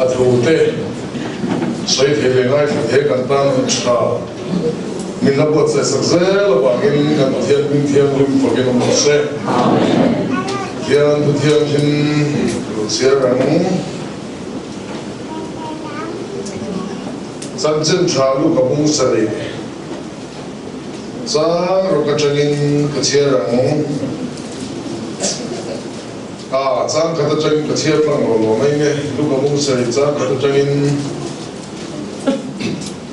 A thute sawi thei leh ngaithla thei kan tan hun tha min la buatsaih sak zel avangin kan Pathian hming thianghlim fakin awm rawh se. Pathian thu thianghlim lo chhiar ang. Chanchin tha lu ka bung sarih. Chang rawk atangin ka chhiar ang. A, chang khat atangin ka chhiar tlang lo lo mai nge, lu ka bung sarih chang khat atangin.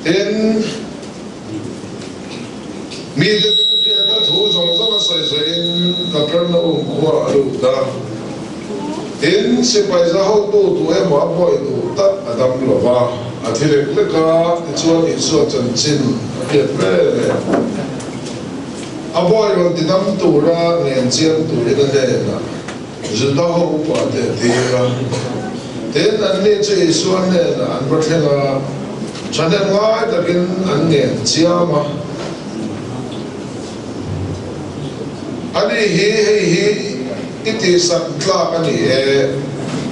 Tin, mite chu hriata thu zawng zawng a sawi sawiin Kapernaum khua a lut a. Tin, sipai za hotu tu emaw a buai duh tak a dam lo va, a thi lek lek a, tichuan Isua chanchin a hriat ve leh. A buai rawn ti dam tura ngen chiang turin a hnenah Juda ho upa te a tir a. Tin, anni chu Isua hnenah an va thleng a, thahnem ngai takin an ngen chiam a. Ani hi hei hi i tihsak tlak a ni e,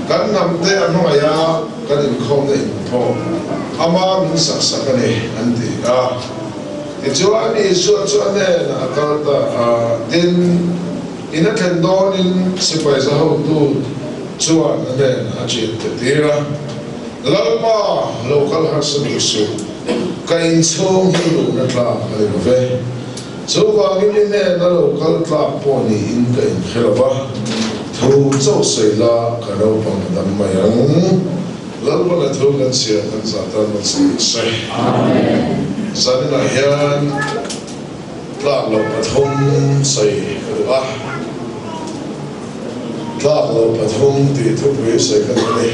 kan hnamte a hmangaih a, kan inkhawmna inpawh ama min saksak a ni, an ti a. Tichuan Isua chu a hnenah a kal ta a, tin, in a thlen dawnin sipai za hotu chuan a hnenah a chin ta tir a, Lalpa, lo kal harsa duh suh, ka inchhung hi luhna tlak a ni lo ve. Chuvangin i hnena lo kal tlak pawh niin ka inhre lo va, thu chauh sawi la ka naupang a dam mai ang. Lalpana thu kan chhiar kan zah tan man sawi se. Zaninah hian tlak loh pathum sawi ka duh a, tlak loh pathum tih thupui sawi ka duh a ni.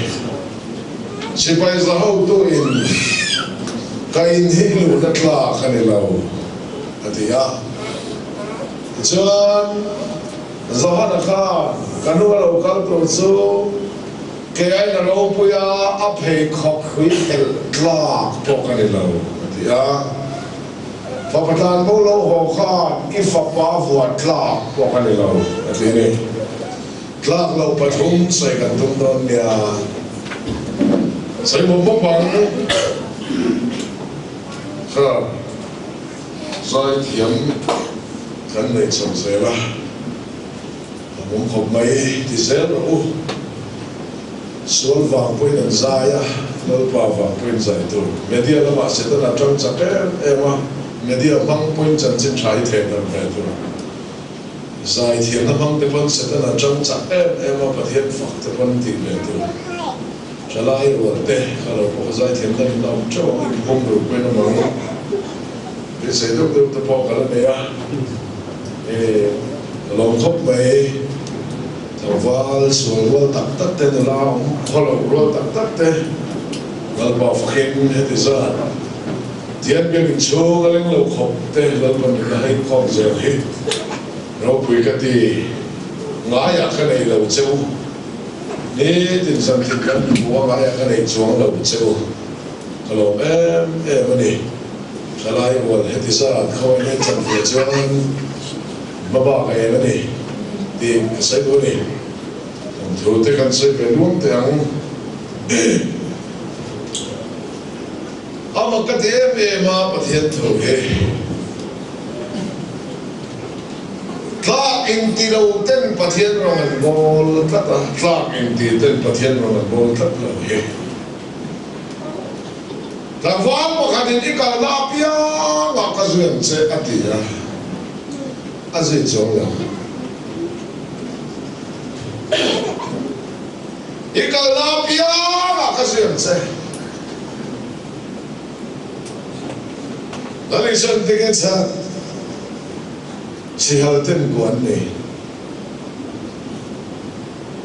Sipai za hotuin ka in hi luhna tlak a ni lo. A ti a. Tichuan, Johana khan ka nu a lo kal tur chu kei aiin a ropui a, a pheikhawk hrui phelh tlak pawh ka ni lo, a ti a. Fapa tlan bo lo haw khan i fapa vuah tlak pawh ka ni lo, a ti a ni. Tlak loh pathum sawi kan tum dawn nia. Sawi mawp mawp ang. Kha. Zaithiam kan neih chho zel a, a mum khawp mai ti zel rawh u. Sual vang pawhin an zai a, Lalpa vang pawhin zai tur. Media lamah Setana tang chak em em a, media hmang pawhin chanchin tha hi theh darh ve tur. Zaithiamna hmang te pawn Setana tang chak em em a, Pathian fak te pawn tih ve tur. Thalai rual te ka lo pawh zaithiam na min awm teuh ang in hum ruk pawhin awm ang beisei deuh deuh te pawh ka la nei a e ka lawm khawp mai tlangval sual rual tak tak te nula awm khawlo rual tak tak te Lalpa fakin heti zat Tian biak inchhung a leng lo khawp te Lalpa min la hei khawm zel hi ropui ka ti ngaiah ka nei lo che u. Nitin zan tin kan hmu a ngaia ka nei chuang lo che u. Ka lawm em em a ni. Thalai rual heti zat khawi nen chan ve chuan hma bak a em a ni tih ka sawi duh a ni. Thawmthu te kan sawi ve luam teh ang. A mak ka ti em em a Pathian thu hi. Tlak inti lo ten Pathian rawng an bawl tlat a, tlak inti ten Pathian rawng an bawl tlat lo hi. Tlangval pakhatin i kalna apiangah ka zui ang che a ti a, a zui chuang lo. I kalna apiangah ka zui ang che. Lal Isuan tinge chhan Sihal ten ku an nei?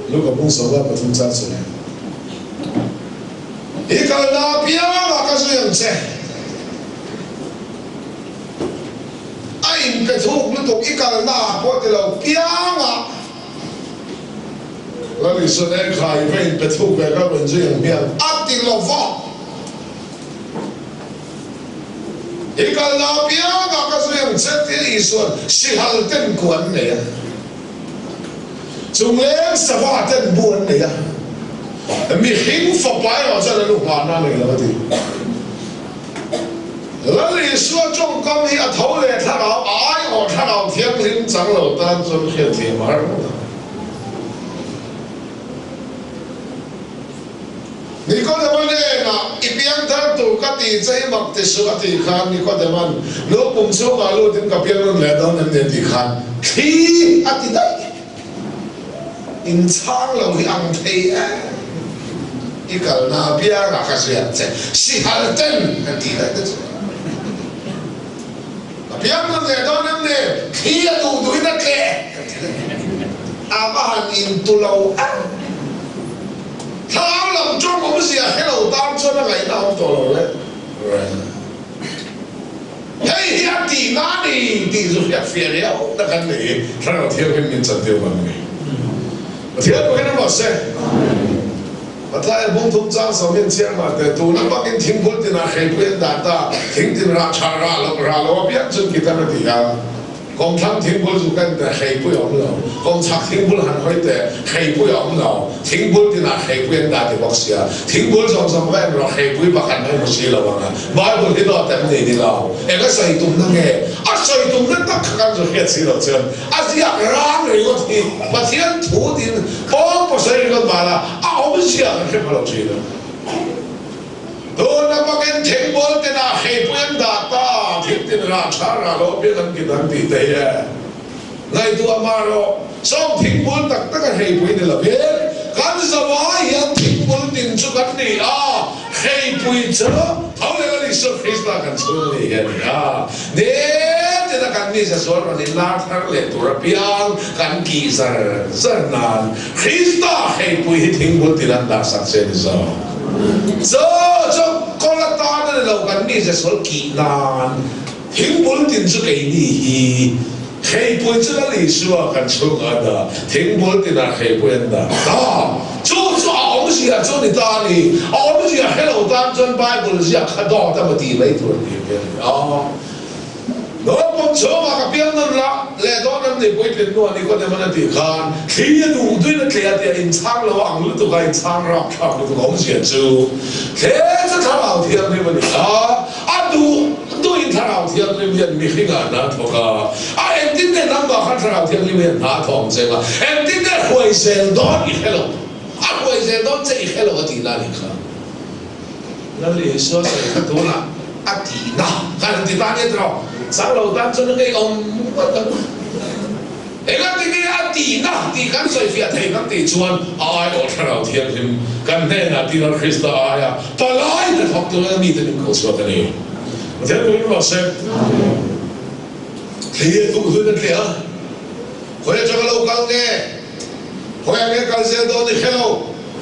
Luka bung 13 chang sawi. I kalna apiangah ka zui ang che. A inpe thuk lutuk i kalna ah pawh ti lo piangah Lal Isuan engkhai va inpe thuk ve ka rawn zui ang hian a ti lo va. I kalna apiangah ka zui ang che tia Isua'n sihal ten ku an nei a, chungleng sava ten bu an nei a. Mihring fapa erawh chuan an nghahna a nei lo a ti. Lal Isua tawngkam hi a tho leh thlarau, a aiawh thlarau thianghlim chang lo tan chuan hriatthiam a har ngawt ang. Nikodema hnenah, I piangthar tur ka ti che hi mak ti suh a tih khan Nikodeman, Nu pum chhungah lutin ka piang rawn leh dawn em ni a tih khan thli a ti daih. Inchhang lo hi ang thei em? I kalna apiangah ka ziak che, sihal ten an tih daih te chu. Ka piang rawn leh dawn em ni? Thli a duh duhin a tleh kan ti daih. A va han intu lo em? Thlarau lam tawng awmzia hre lo tan chuan a ngaihna awm tawh lo le. Hei hi a tihna a ni tih chu hriat fiah riau tak an ni. Thlarau Thianghlim min chantir vang a ni. Pathian pakin a rawh se. Patlaia bungthum chang sawm hian chhiar mah teh tuna bangin thingphul tinah hreipui an dah ta, thing tin rah tha rah lo rah lo apiang chuan kitar a ti a. Kawngthlang thingbul chu kan teh hreipui a awm lo, kawngchhak thingbul han hawi teh hreipui a awm lo, thingbul tinah hreipui an dah ti bawk sia, thingbul zawng zawng va en rawh hreipui pakhat mai hmu si lo ang a, Bible hi dawt em ni ni lo, eng a sawi tumna nge? A sawi tumna tak kha kan zu hriat si lo chuan a ziak rang ringawt hi Pathian thu tin pawng pawsawi ringawt mah la a awmzia kan hre pha lo thin a. Tuna bawkin thingbual tinah heipui an dah ta, thil tin rah tha rah lo apiang an kit ang tih te hi e. Ngaihtuah mah rawh, sawm thingbual tak tak a heipui ni lovin, kan zavai hian thingbual tin chu kan ni a, heipui chu tho leh Lal Isua Krista kan chhung ni hi a ni a. Nitin a kan mizia sual rawn in lar thar leh tur apiang kan kih zar zar nan Krista heipui hi thingbual tin an dah sak che ni zawk. Chu chu kawl atan a ni lo, kan mi Jesual kih nan thingbul tin chu keini hi Kheipui chu Lal Isua kan chhungah a dah, thingbul tinah Kheipui an dah ta. Chu chu a awmzia chu ni ta a ni, a awmzia hre lo tan chuan Bible ziak kha dawt emaw tih mai tur a ni ve a ni a. Naupang chhungah ka piang nawn la, leh dawn an ni puitlin hnuah Nicodeman a tih khan thli a duh duin a tleh a tia inchhang lo a ang lutuk a, inchhang rapthlak lutuk a awmzia chu thle chu thlarau thianghlim a ni a, a duh duhin thlarau thianghlim hian mihringah hna a thawk a, a engtin nge nangmah khan thlarau thianghlim hian hna a thawk ang che nga, engtin nge hruai zel dawn i hre lo, a hruai zel dawn che i hre lo a tih na a nih kha. Lal Isua sawi kha tunah a tihna kha an ti ta nia tiraw? Chang lo tan chuan ngei awm ngawt ang. Engati nge a tihna tih kan sawi fiah thei kan tih chuan a aiawh thlarau thianghlim kan hnenah tir a Krista aia palai hnathawk turin mite min ko chhuak a ni. Pathian turin rawh se. Thli a duh hlun a tleh a, khawi atanga lo kal nge? Khawi ang nge kal zel dawn i hre lo.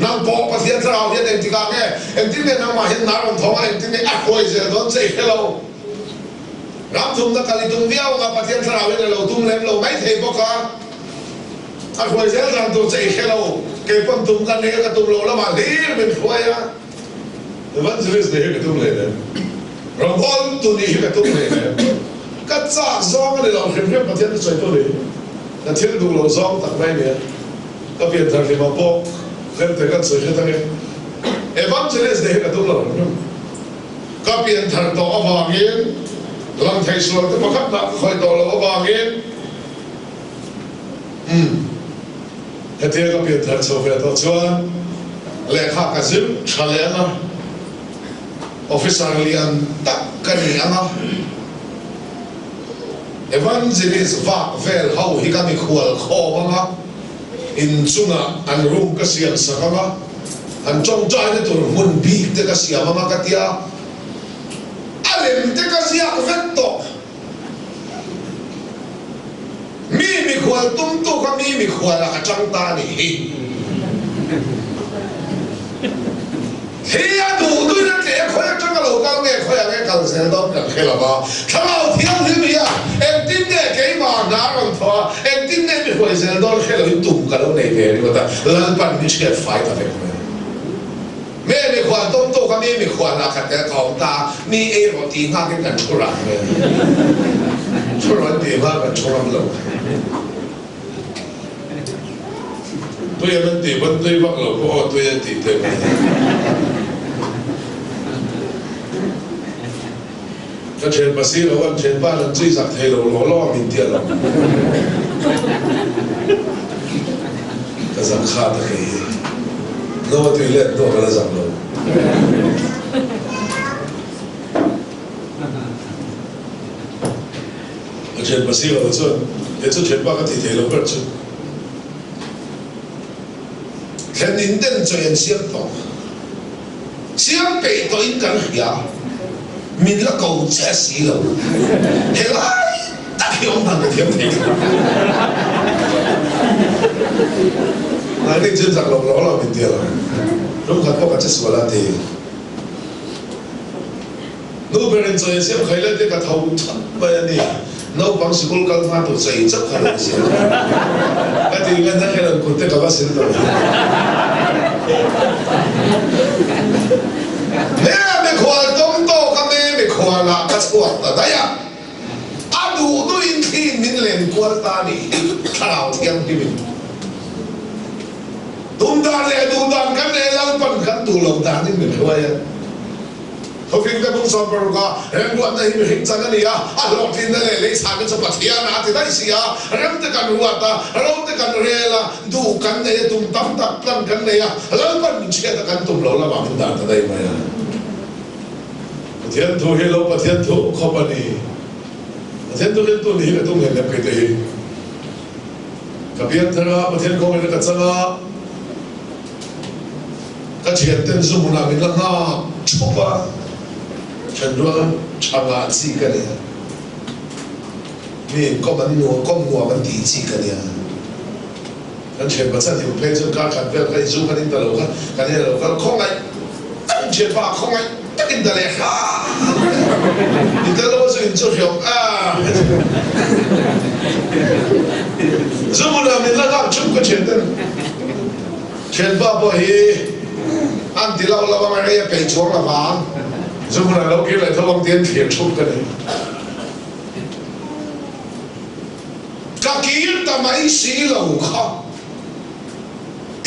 Nang pawh Pathian thlarau hian engtikah nge, engtin nge nangmah hian nar rawn thawng a, engtin nge a hruai zel dawn che i hre lo. Ram thumna kal i tum viau anga Pathian thlarau hian a lo tum lem lo mai thei bawk a, a hruai zel dan tur che i hre lo. Kei pawn tum ka nei a, ka tum lo lamah hlir min hruai a. Evangelist nih hi ka tum hlei nem. Rawngbawltu nih hi ka tum hlei nem. Ka chak zawng a ni lo hrim hrim Pathian chu sawi tu ni. Ka thil duh lo zawng tak mai nia. Ka pian thar hlimah pawh Tlem kan sawi hret ange. Evangelist nih hi ka tum lo hrim hrim. Ka pian thar tawh avangin lang thei sual te pakhat lah ka khawih tawh loh avangin umm hetia ka pian thar chho ve tawh chuan lehkha ka zir tha leh anga officer lian tak ka ni anga Evangelist vak vel ho hi ka mikhual khawm anga inchungah an room ka siam sak anga an tawngtaina tur hmun bik te ka siam anga ka tia a lem te ka ziak vek tawh. Mi mikhual tumtu kha mi mikhualah a tang ta a nih hi. Hi a duh duin a tleh a, khawi atanga lo kal nge, khawi ang e kal zel dawn kan hre lo va. Thlarau Thianghlim hi a engtin nge keimah hna a rawn thawh a, engtin nge mi hruai zel dawn hre loin tum ka lo nei ve ringawt a, Lalpan mi hriat fai ta vek mai. Me mikhual tumtu kha mi mikhual ah khat tel ka awm ta a, mi ei rawh tih nghakin kan thu rang ve. Thu rawn tih nghak kan thu ram lo. Tui an an tih pawn tui vak lo pawh aw tui an tih te mai. Ka thianpa si lo an thianpa an zui zak thei lo law law min ti alawm. Ka zak kha ta kei hi. No a tui let hnuah ka la zak lo. Ka thianpa si lo chuan he chu thianpa ka ti thei lo ber chu. Thlen in den chawi an siam tawh. Siam peih tawhin kan hria, min la ko che si lo. Helai tak hi awm dan ka thiam thei lo. Nangni chu zak lo lo lo min ti alo. Rum khat pawh ka che sual a ti. Nu berin chawi a siam khai lai te ka tho that mai a ni. Naupang sikul kal hma tur chawi chauh kha lo siam. Ka ti nge na hian an kut te ka va sil tawh hi. Me mikhual tawng tawk a me mikhual ah ka chhuak ta daih a. A duh duhin thliin min len kual ta nih hi Thlarau Thianghlim in. Tum dan leh duh dan kan leh Lalpan kan duh loh danin min hruai a. Thawkin ka bung 16 a, remruatna hi mihring chan a ni a, a hlawhtlinna leh leichhahna chu Pathian a ti daih si a, rem te kan ruat a, ro te kan rel a, duh kan nei a, tum tam tak plan kan nei a, Lalpan min chhiat a kan tum lo lamah min dah ta daih mai a. Pathian thu hi lo Pathian thu khawp a ni. Pathian thu riltu nih hi ka tum hlemhlem kei te hi. Ka pianthar a, Pathian kawngin ka chang a. Ka thianten zu hmunah min la nghak thup a, thenrual tha ngah chi ka nia. Mi in kawm an nuam, kawm nuam an tih chi ka nia. Kan thianpa chan him phei chuan kar khat vel kha i zu kan in ta lo kha, kan in a lo kal khawngaih takin thianpa khawngaih takin ta leh hram i tel lo a zu in chu hriawm a. Zu hmunah min la nghak thup ka thianten. Thianpa pawh hi an ti lo lo ang rei a peih chuang lo vang, zu hmun ah lo kir leh tho ang tiin thlir thup ka ni. Ka kir ta mai si lo kha,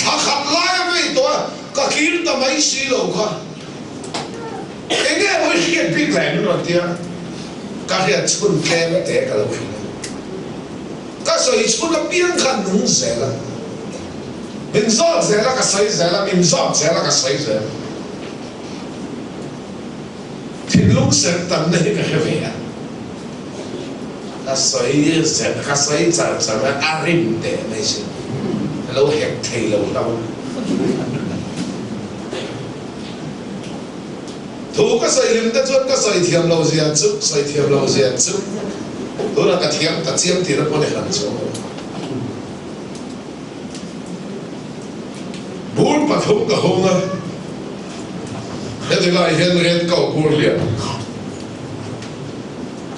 thla khat lai a vei tawh a, ka kir ta mai si lo kha, enge maw i hriat bik leh min rawn ti a, ka hriat chhun tlem te ka lo hrilh a. Ka sawi chhun apiang kha nung zel a, min zawt zel a ka sawi zel a, min zawt zel a ka sawi zel. Thinlung serh tamna hi ka hre ve a, ka sawi zel, ka sawi char char a, a rim teh mai sin, ka lo hek thei lo hlauh. Thu ka sawi hlim te chuan ka sawi thiam lo zia chu sawi thiam lo zia chu tunah ka thiam ta chiam tihna pawh ni hran chuang lo. Bur pathum ka hung a, heti lai hian red cow bur lian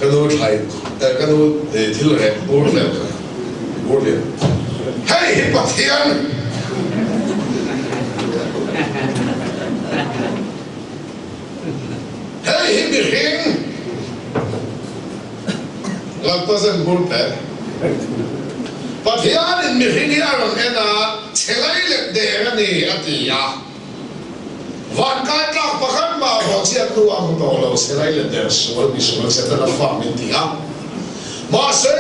ka nu thlai ka nu thil rek bur lian kha bur lian hei hi Pathian hei hi mihring Lalpazen bur pe Pathianin mihring hi a rawn en a chhelai leh der a ni a ti a. Vankai tlak pakhat mah rawh chiat hnu a hmu tawh lo, Selai leh der sual misual Setana fa min ti a. Mahse,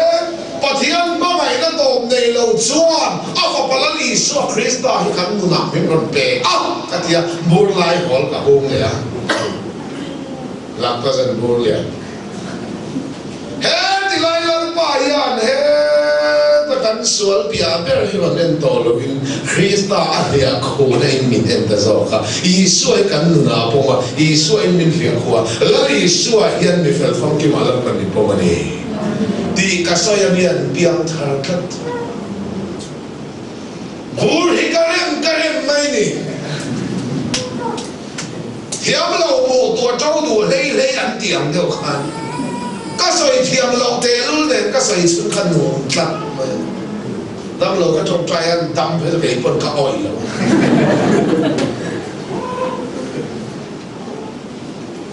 Pathian hmangaihna tawp nei lo chuan a Fapa Lal Isua Krista hi kan nunah min rawn pe a ka ti a, bur lai hawl ka hung leh a, Lakpa zan bur lian. He tilai Lalpa hian heta kan sual piah ber hi rawn en tawh loin Krista a hliah khuhna in min en ta zawk a. Isua hi kan nunah a pawm a, Isua in min hliah khuh a, Lal Isua hian mi fel famkimah Lalpa min pawm a ni tih ka sawi a mi an piang thar tlat. Bur hi ka rem ka rem mai ni. Thiam lo buh tuah ṭo duh hlei hlei an ti ang deuh khan ka sawi thiam loh tehlul nen ka sawi chhun kha nuam tlat mai a. Dam lo ka ṭawngṭai a, dam phei chu kei pawn ka awih lo.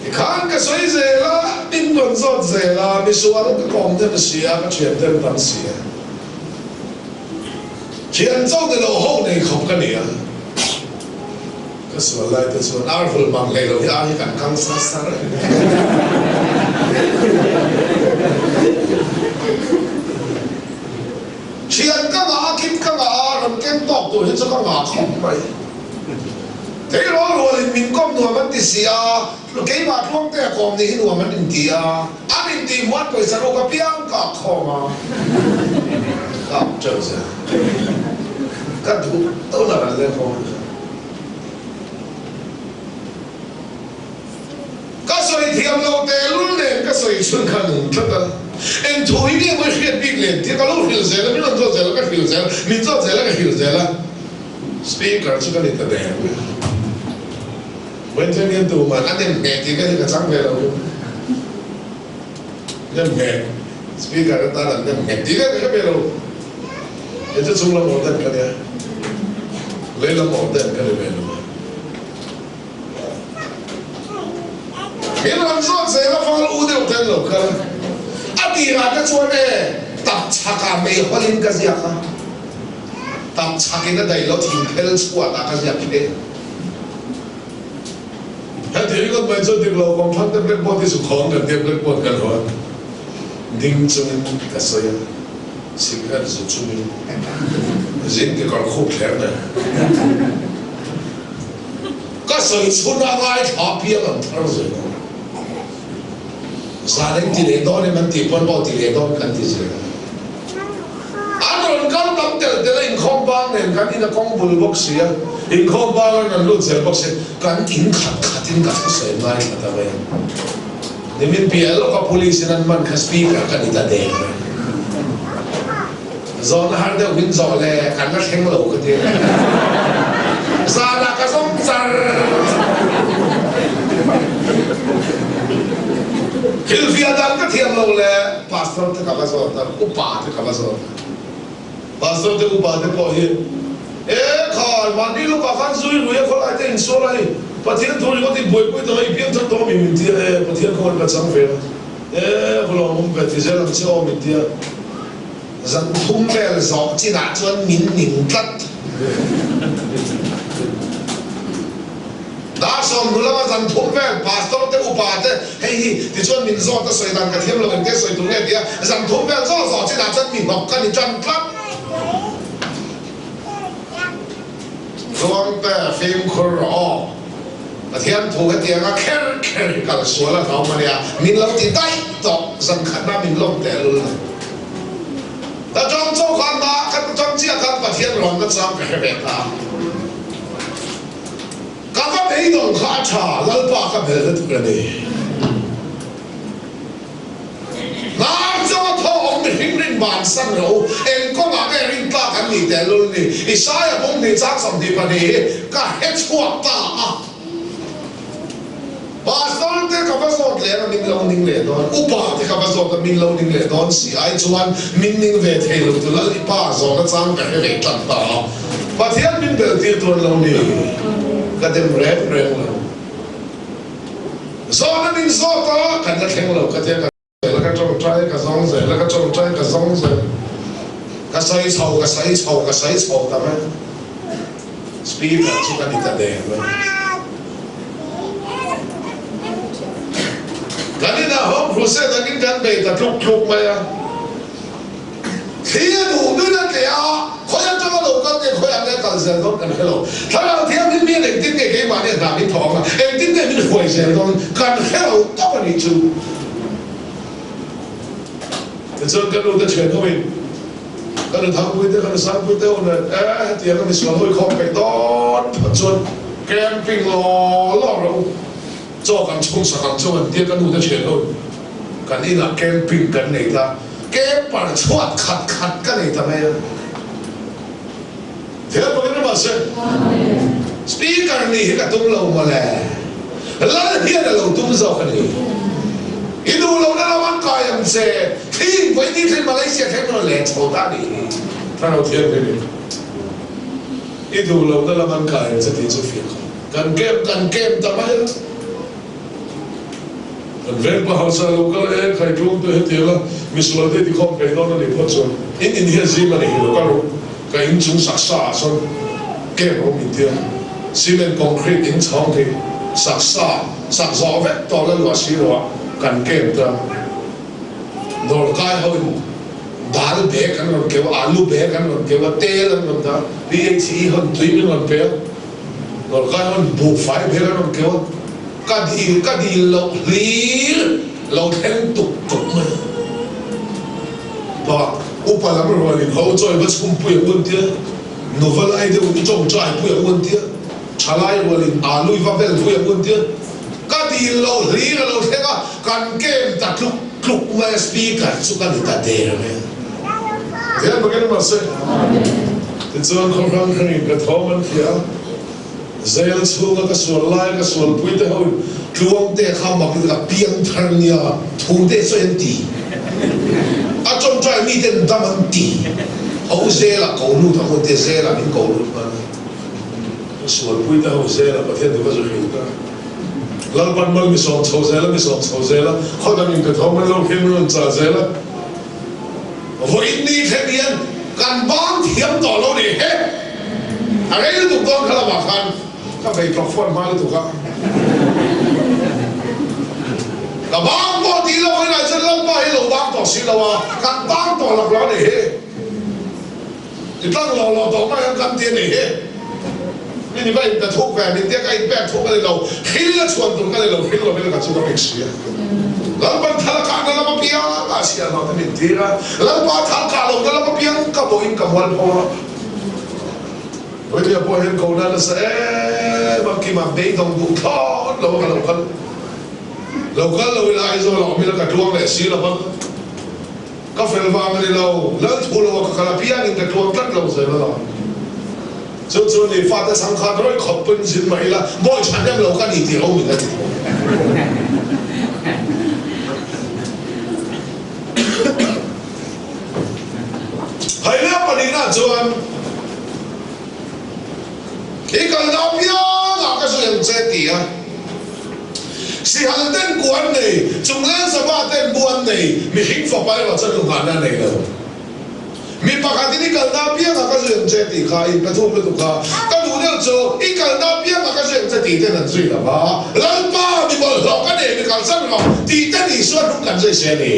Tikhan ka sawi zel a, min rawn zawt zel a, misual ka kawm dem si a, ka ṭhian dem tam si a. Thian chauh ni lo ho nei khawp ka ni a. Ka sual lai te chuan ar hul mang hlei lo hi ar hi kan kang sar sar a ni. Thian ka ngah a, kip ka ngah a, rawn keng tawk tur hi chu ka ngah khawp mai. Kei rual rualin min kawm nuam an ti si a, keimah tluangte a kawm nih hi nuam an inti a, an intih hmuan pawisa ruk apiang ka khawm a, ka ap teuh zel. Ka duh deuh la ral leh khawm a. Ka sawi thiam lo tehlul nen ka sawi chhun kha nung tlat a, eng thu hi nge mawi hriat bik len tia ka lo hrilh zel a, min rawn zawt zel a ka hrilh zel, min zawt zel a ka hrilh zel a, speaker chu ka ni ta der mai. Vawiin hian tuman a nem ngheh tih ka hi ka chang ve lo. Nem ngheh, speaker atan an nem ngheh tih ka hre ve lo. Hei chu chung lam awm dan ka nia, lei lam awm dan ka ni ve lo. Min rawn zawt zel a val u deuh ten lo kal. A tirah te chuan e tap chhakah mei hawlin ka ziak a, tap chhakin a daih lo thing phel chhuatah ka ziak thin. Heti ringawt mai chuan dik lo kawng thlang te blackboard hi zukhawng kan tia blackboard kan hawn ding chungin ka sawi a, cigarette zu chungin zing kekawr khup thler nen. Ka sawi chhun a ngaithla piang ang thar zel a. Zan eng ti leh dawn em an tih pawn aw ti leh dawn kan ti zel a. An rawn kal tam tel tel a inkhawm bang nen kan in a kawng bul bawk si a, inkhawm bang an rawn lut zel bawk si a, kan in khat khat in ka thusawi ngaithla ta mai a. Nimin piah lawka police in an man kha speaker ka ni ta der mai. Zawhna har deuh min zawh le kan la thleng lo ka ti a. Zanah ka zawng char. Thilfiah dan ka thiam lo le pastor te ka va zawt a, upa te ka va zawt a. Pastor te upa te pawh hi e khai mahni lawkah khan zui rui a khawlai te insual a ni. Pathian thu ringawt i buaipui tawh a, i piangthar tawh a mi min ti a, e Pathian khaw ka chang ve a, e vawlawm awm ve ti zel ang che aw min ti a. Zan thum vel zawh chinah chuan min ning tlat. Dar 20 lama zan thum vel pastor te upa te hei hi tichuan min zawt a sawi dan ka thiam lo engtia sawi tur nge tia zan thum vel zawh zawh chinah chuan mi hnawk ka ni tan tlat. Tluangte fimkhur rawh aw. Pathian thu hetianga kher kher hi kal sual a hlauhawm a nia, min lo ti daih tawh, zan khatna min lawm teh lul lo. Ka tawng chauh khan mah ka tawng chiah khan Pathian rawnna chang ka hre ve ta. Ka va beidawng kha a tha, Lalpa ka bel na tur a ni. Hnar chauh a thaw awm mihring rin bansan rawh u, eng kawngah nge rin tlak an nih teh lul ni? Isaia bung hnih chang 22 hi ka hre chhuak ta a. Pastor te ka va zawt leh a, min lo ning leh dawn, upa te ka va zawt a, min lo ning leh dawn si ai chuan min ning ve thei lo tu Lal i pa zawhna chang ka hre ve tlat ta a. Pathian min bel tir tur an lo ni, ka dem reng reng lo. Zawhna min zawt a, kan la thleng lo ka tia ka zel a, ka tawngtai ka zawng zel a, ka tawngtai ka zawng zel. Ka sawi chho, ka sawi chho, ka sawi chho ta mai. Speaker chu ka ni ta der mai. Kan inah Home Crusade angin kan bei ta tluk tluk mai a. Thli a duh dun a tleh a, khawi atanga lo kal nge khawi ah nge a kal zel dawn kan hre lo. Thlarau Thianghlim hian engtin nge keimahni a hna min thawh ang a, engtin nge min hruai zel dawn kan hre lo tawp a nih chu. Tichuan ka nu te thian hoin ka nu Thangpui te ka nu Sangpui te ho nen e hetiang a misual hawi khawm peih dawn phawt chuan camping law law rawh u, chaw kan chhung sak ang chu an tia ka nu te thian hoin kan inah camping kan nei ta. Camper chhuat khat khat ka nei ta mai a. Thil pakin ram ah se Speaker nih hi ka tum lo mawle. Lal hian a lo tum zawk a ni. I duh lo na lam an kai ang che. Thing vawi ni thleng Malaysia thleng rawn leh chho ta a nih hi. Thlarau Thianghlim in i duh lo na lam an kai ang che tih chu fiah kha. Kan camp kan camp ta mai a. Kan veng pa hausa lo kal e, khai tlung te hetiang a misual te tikhawm peih dawn a nih phawt chuan in in hian zim a ni hi lo kal ru. Ka in chung sak sa ah sawn camp a awm intia cement concrete in chhawng thei sak sa sak zawh vek tawh la luah si lo ah kan camp ta dawrkai ho in dal bag an rawn keu a alu bag an rawn keu a tel an rawn dah PHE ho in tui min rawn pe a dawrkai ho in buhfai bag an rawn keu a ka dil ka dil loh hlir lo thleng tuk tuk mai a. Bak upa lam rual in ho chawi va chhumpui ang un tia, nuva lai deuh in tawngtai pui ang un tia, thalai rual in aa lui va vel pui ang un tia, ka dil lo hlir a lo thleng a, kan kem ta tluk tluk mai a speaker chu ka ni ta der mai a. Tihian bakin mahse, tichuan khaw hrang hrangin ka thawm an hria a. Jail chhunga ka sual lai ka sualpui te ho in tluang te kha mak in ka piang thar nia thu te sawi an ti. A tawngtai mi ten dam an ti. Ho zela ko lut ang hun te zela min ko lut hman a. Ka sualpui te ho zela Pathian thu ka zu hrilh ta. Lalpan mal mi sawm chho zela mi sawm chho zela khaw dang in ka tho mai lo khin min rawn chah zela. Vawiin ni thleng hian kan bang thiam tawh lo ni he. A rei lutuk dawn kha lamah khan ka vei tlawk fuan hma lutuk a. Ka bang pawh tih lo vawiinah chuan Lalpa hi lo bang tawh si lo a, kan bang tawh lak lo a ni he. Ti tlang lo lo tawh mai ang kan ti a ni he. Mi ni va inpe thuk ve, min tia ka inpek thuk a ni lo, thil a chhuan tur ka ni lo, thil lovin ka chu ka pek si a. Lalpan thal kahna lam apiang ah chhiahhlawh te min tir a, Lalpa thal kah lohna lam apiang ka bawhin ka mual pho a. Vawinia pawh hian ko na nasa em a, Kima beidawng duh thlawt lo a ka lo kal. Lo kal lo ila Aizawl ah awm ila ka tluang leh si lo vang. Ka fel vang a ni lo, lal thu lo a ka kal apiangin ka tluang tlat lo zel a lang. Chu chu ni fate chhangkhat rawih khawp pawhin zin mah ila, bawi thahnem lo ka ni tih ho min la ti tho. Hailea pahnihna chuan i kalna apiangah ka zui ang che ti a. Sihal ten ku an nei, chungleng sava ten bu an nei, mihring fapa erawh chuan lunghahna a nei lo. Mi pakhatin i kalna apiangah ka zui ang che tih kha in pe thuk lutuk a, ka duh deuh chu i kalna apiangah ka zui ang che tih ten an zui lo va, Lalpa mi bawlhhlawh ka nei mi kalsan rawh tih ten Isua hnung kan zui se a ni.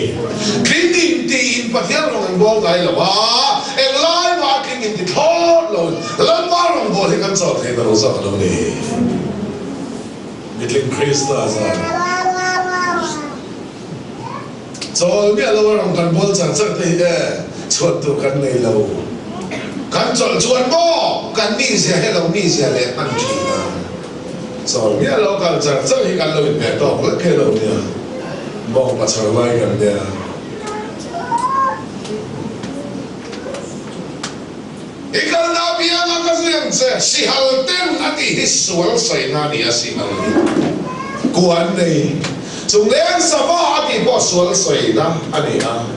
Tling in tiin Pathian rawng an bawl ngai lo a, englai mah a tling in ti thlawt lo in Lalpa rawng bawl hi kan chawl thei ta lo zawk a lo ni. Mitling Krista zan chawl miah lo a rawn kan bawl char char te hi e chhuat tur kan nei lo. Kan chawlh chuan maw kan mizia he lo mizia leh hman thin a. Chawl miah lo kal char char hi kan lo inhmeh tawk lek he lo nia. Bawng pachar lai kan nia. I kalna apianga ka zui ang che, sihal ten a tih hi sual saina a ni a, sihal hi kuan nei chungleng sava a tih pawh sual saina a ni a,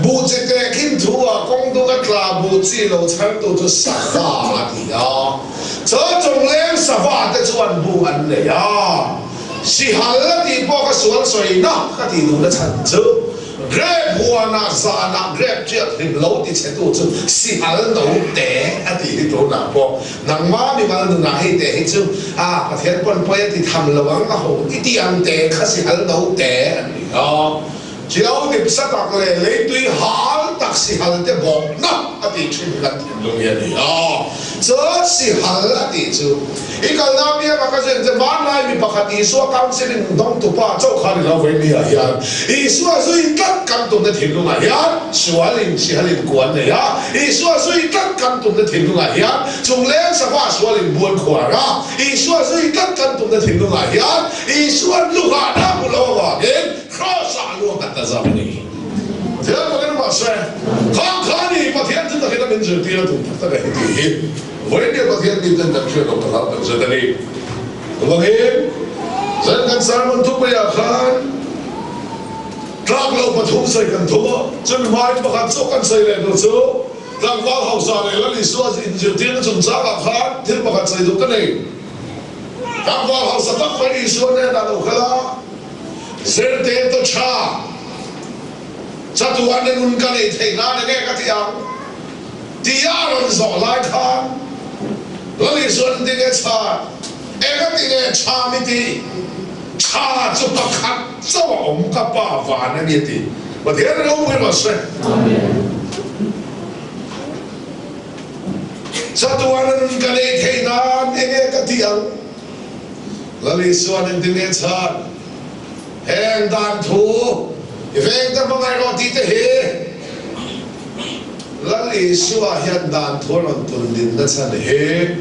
buh chi teh khin thu ah kawng dung a tla buh chi lo chhar tu chu sava a ti a, chaw chungleng sava te chuan buh an nei a, sihal a tih pawh ka sual saina ka tih duhna chhan chu. Grep huanah zanah grep tiat hlim lo ti chhetu chu sihal no te a tih hi tunah pawh nangma mimal nunah hei te hi chu a Pathian pawn pawi a ti tham lo ang a ho i ti ang te kha sihal no te an ni a. Chiau dip sa tak leh leitui hal tak sihal te bawkna a tih thin hi kan thinlung hi a ni a. Chuan sihal a tih chu i kalna apiangah ka zin che hmanlai mi pakhat Isua counselling dawngtupa chauh khan i lo vei mi ah hian Isua zui tlat kan tumna thinlungah hian sualin sihalin kuan nei a, Isua zui tlat kan tumna thinlungah hian chungleng sava sualin buan khuar a, Isua zui tlat kan tumna thinlungah hian Isua luhahna hmu lo avangin Kraws-ah luang khat ta zam a ni. Pathian takin mahse, khang kha a ni, Pathian chu takin a min zirtir a tum tak tak a hi tih hi vawiin Pathian mi ten kan hriat loh ka hlau tak zet a ni. Chuvangin, zan kan sermon thupuiah khan tlak lo pathum sawi kan thum a, chumi hmain pakhat zawk kan sawi leh tur chu tlangval hausa leh Lal Isua inzirtirna chungchangah khan thil pakhat sawi duh ka nei. Tlangval hausa tak mai Isua hnenah lo kal a, Zirtir tu tha chatuan i nun ka nei theih nan enge ka ti ang? Tia a rawn zawh lai khan Lal Isuan tinge chhan? Engatinge tha mi tih? Tha chu pakhat chauh a awm ka Pa van a ni a ti. Pathian ropui rawh se. Chatuan an ka nei thei nan enge ka tih ang? Lal Isuan engtinge chhan? Heng dan thu i veng te hmangaih rawh tih te hi Lal Isua hian dan thu a rawn tun dinna chhan hi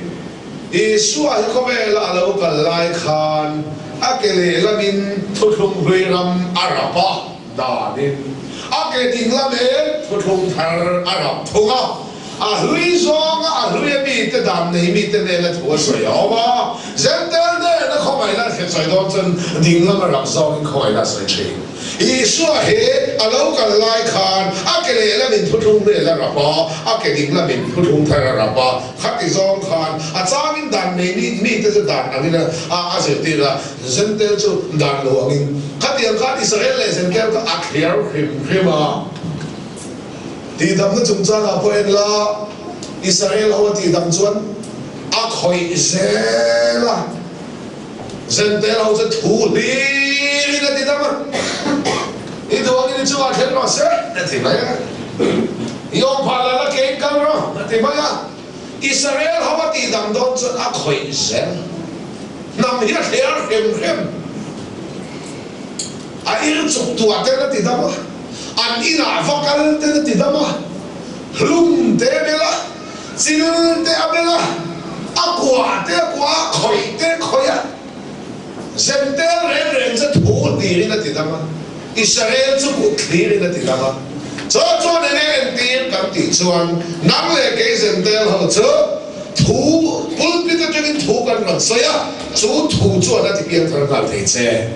Isua hi khawvela a lo kal lai khan a ke lehlamin thuthlung hlui ram a rap a, danin a ke dinglamin thuthlung thar a rap thung a. A hlui zawnga a hlui a mite dan nei mite nena thu a sawi a awm a, Zentel nena khawngaihna a thlen sawi dawn chuan dinglam a rak zawngin khawngaihna a sawi thin. Isua hi a lo kal lai khan a ke lehlamin thuthlung hlel a rap a, a ke dinglamin thuthlung thar a rap a, khati zawng khan a changin dan nei mite chu dan angin a zirtir a, Zentel chu dan lo angin. Khatiang khan Israel leh Zentel kha a thliar hrim hrim a. Tihdamna chungchangah pawh en la, Israel ho a tihdam chuan a khawih zel a, Zentel ho chu thu hlirin a tidam a, I duh angin i chungah thleng rawh se a ti mai a, I awm phah la la ke in kal rawh a ti mai a, Israel ho a tihdam dawn chuan a khawih zel, hnam hi a thliar hrem hrem. A ir chuk tuah ten a ti dam a, an inah va kal ten a ti dam a, hlum te a bel a, chil te a bel a, a kuah te a kuah a, khawih te a khawih a, Zentel reng reng chu thu hlirin a ti dam a, Israel chu kut hlirin a ti dam a. Chaw chuan enge entir kan tih chuan nang leh kei Zentel ho chu Thu, pulpit atangin thu kan rawn sawi a, chu thu chuan a ti piang thar nghal thei che.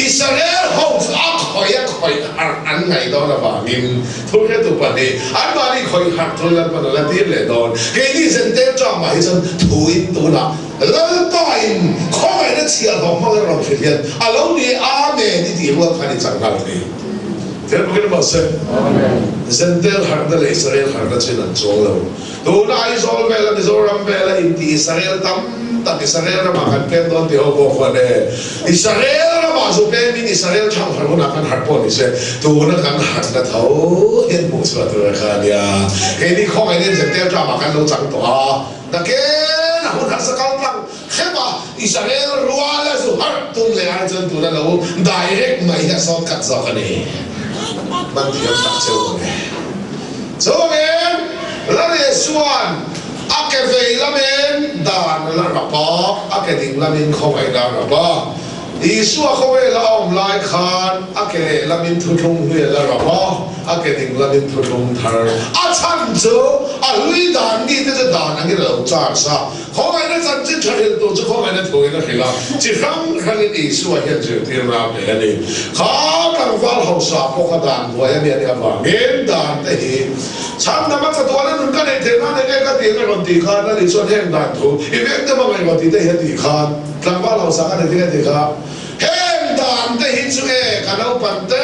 Israel ho chu a khawih a khawih harh an ngaih dawn avangin thu hretu pahnih anmahni khawih harh chu Lalpan a la tir leh dawn. Keini Zentel ṭamah hi chuan thuin tunah Lalpain khawngaihna chhiahhlawh hmang a rawn hrilh hian a lo ni Amen i tih rual khan i chang nghal thei. Thil bawkin mahse, Zentel harhna leh Israel harhna chu in an chuang lo. Tuna Aizawl vela Mizoram vela inti Israel tam tak Israel ramah kan pem dawn tih ho pawh khuan e. Israel ramah zu pemin Israel thang harh hunah kan harh pawh ni se tuna kan harhna tho hian hmuh chhuah tur a kha a nia. Keini khawngaih nen Zentel tlamah kan lo chang tawh a, nakin a hun harsa kal tlang hrep a Israel ruala zu harh tum leh ai chuan tuna lo direct mai hi a sawt khat zawk a ni. Hman thiam tak cheu a ni. Chuvangin Lalesuan a ke vei lamin dan la rap a, a ke ding lamin khawngaihna a rap a. Isua khawvela a awm lai khan a ke leh lamin thuthlung hnuai la rap a, a ke ding lamin thuthlung thar. A chhan chu a hlui dan mite chu dan angin a lo charge a, Khawngaihna chanchin tha hrilh tur chu khawngaihna thuin a hrilh a, chi hrang hrangin Isua hian zirtirna a pe a ni. Kha tlangval hausa pawh kha dan buai a nih a nih avangin dan te hi chhan dam a chatuan a nun ka neih theih nan enge ka tih a rawn tih khan a nih chuan heng dan thu i veng te hmangaih rawh tih te hi a tih khan tlangval hausa ka nei tinge tih kha heng dan te hi chu e ka naupan te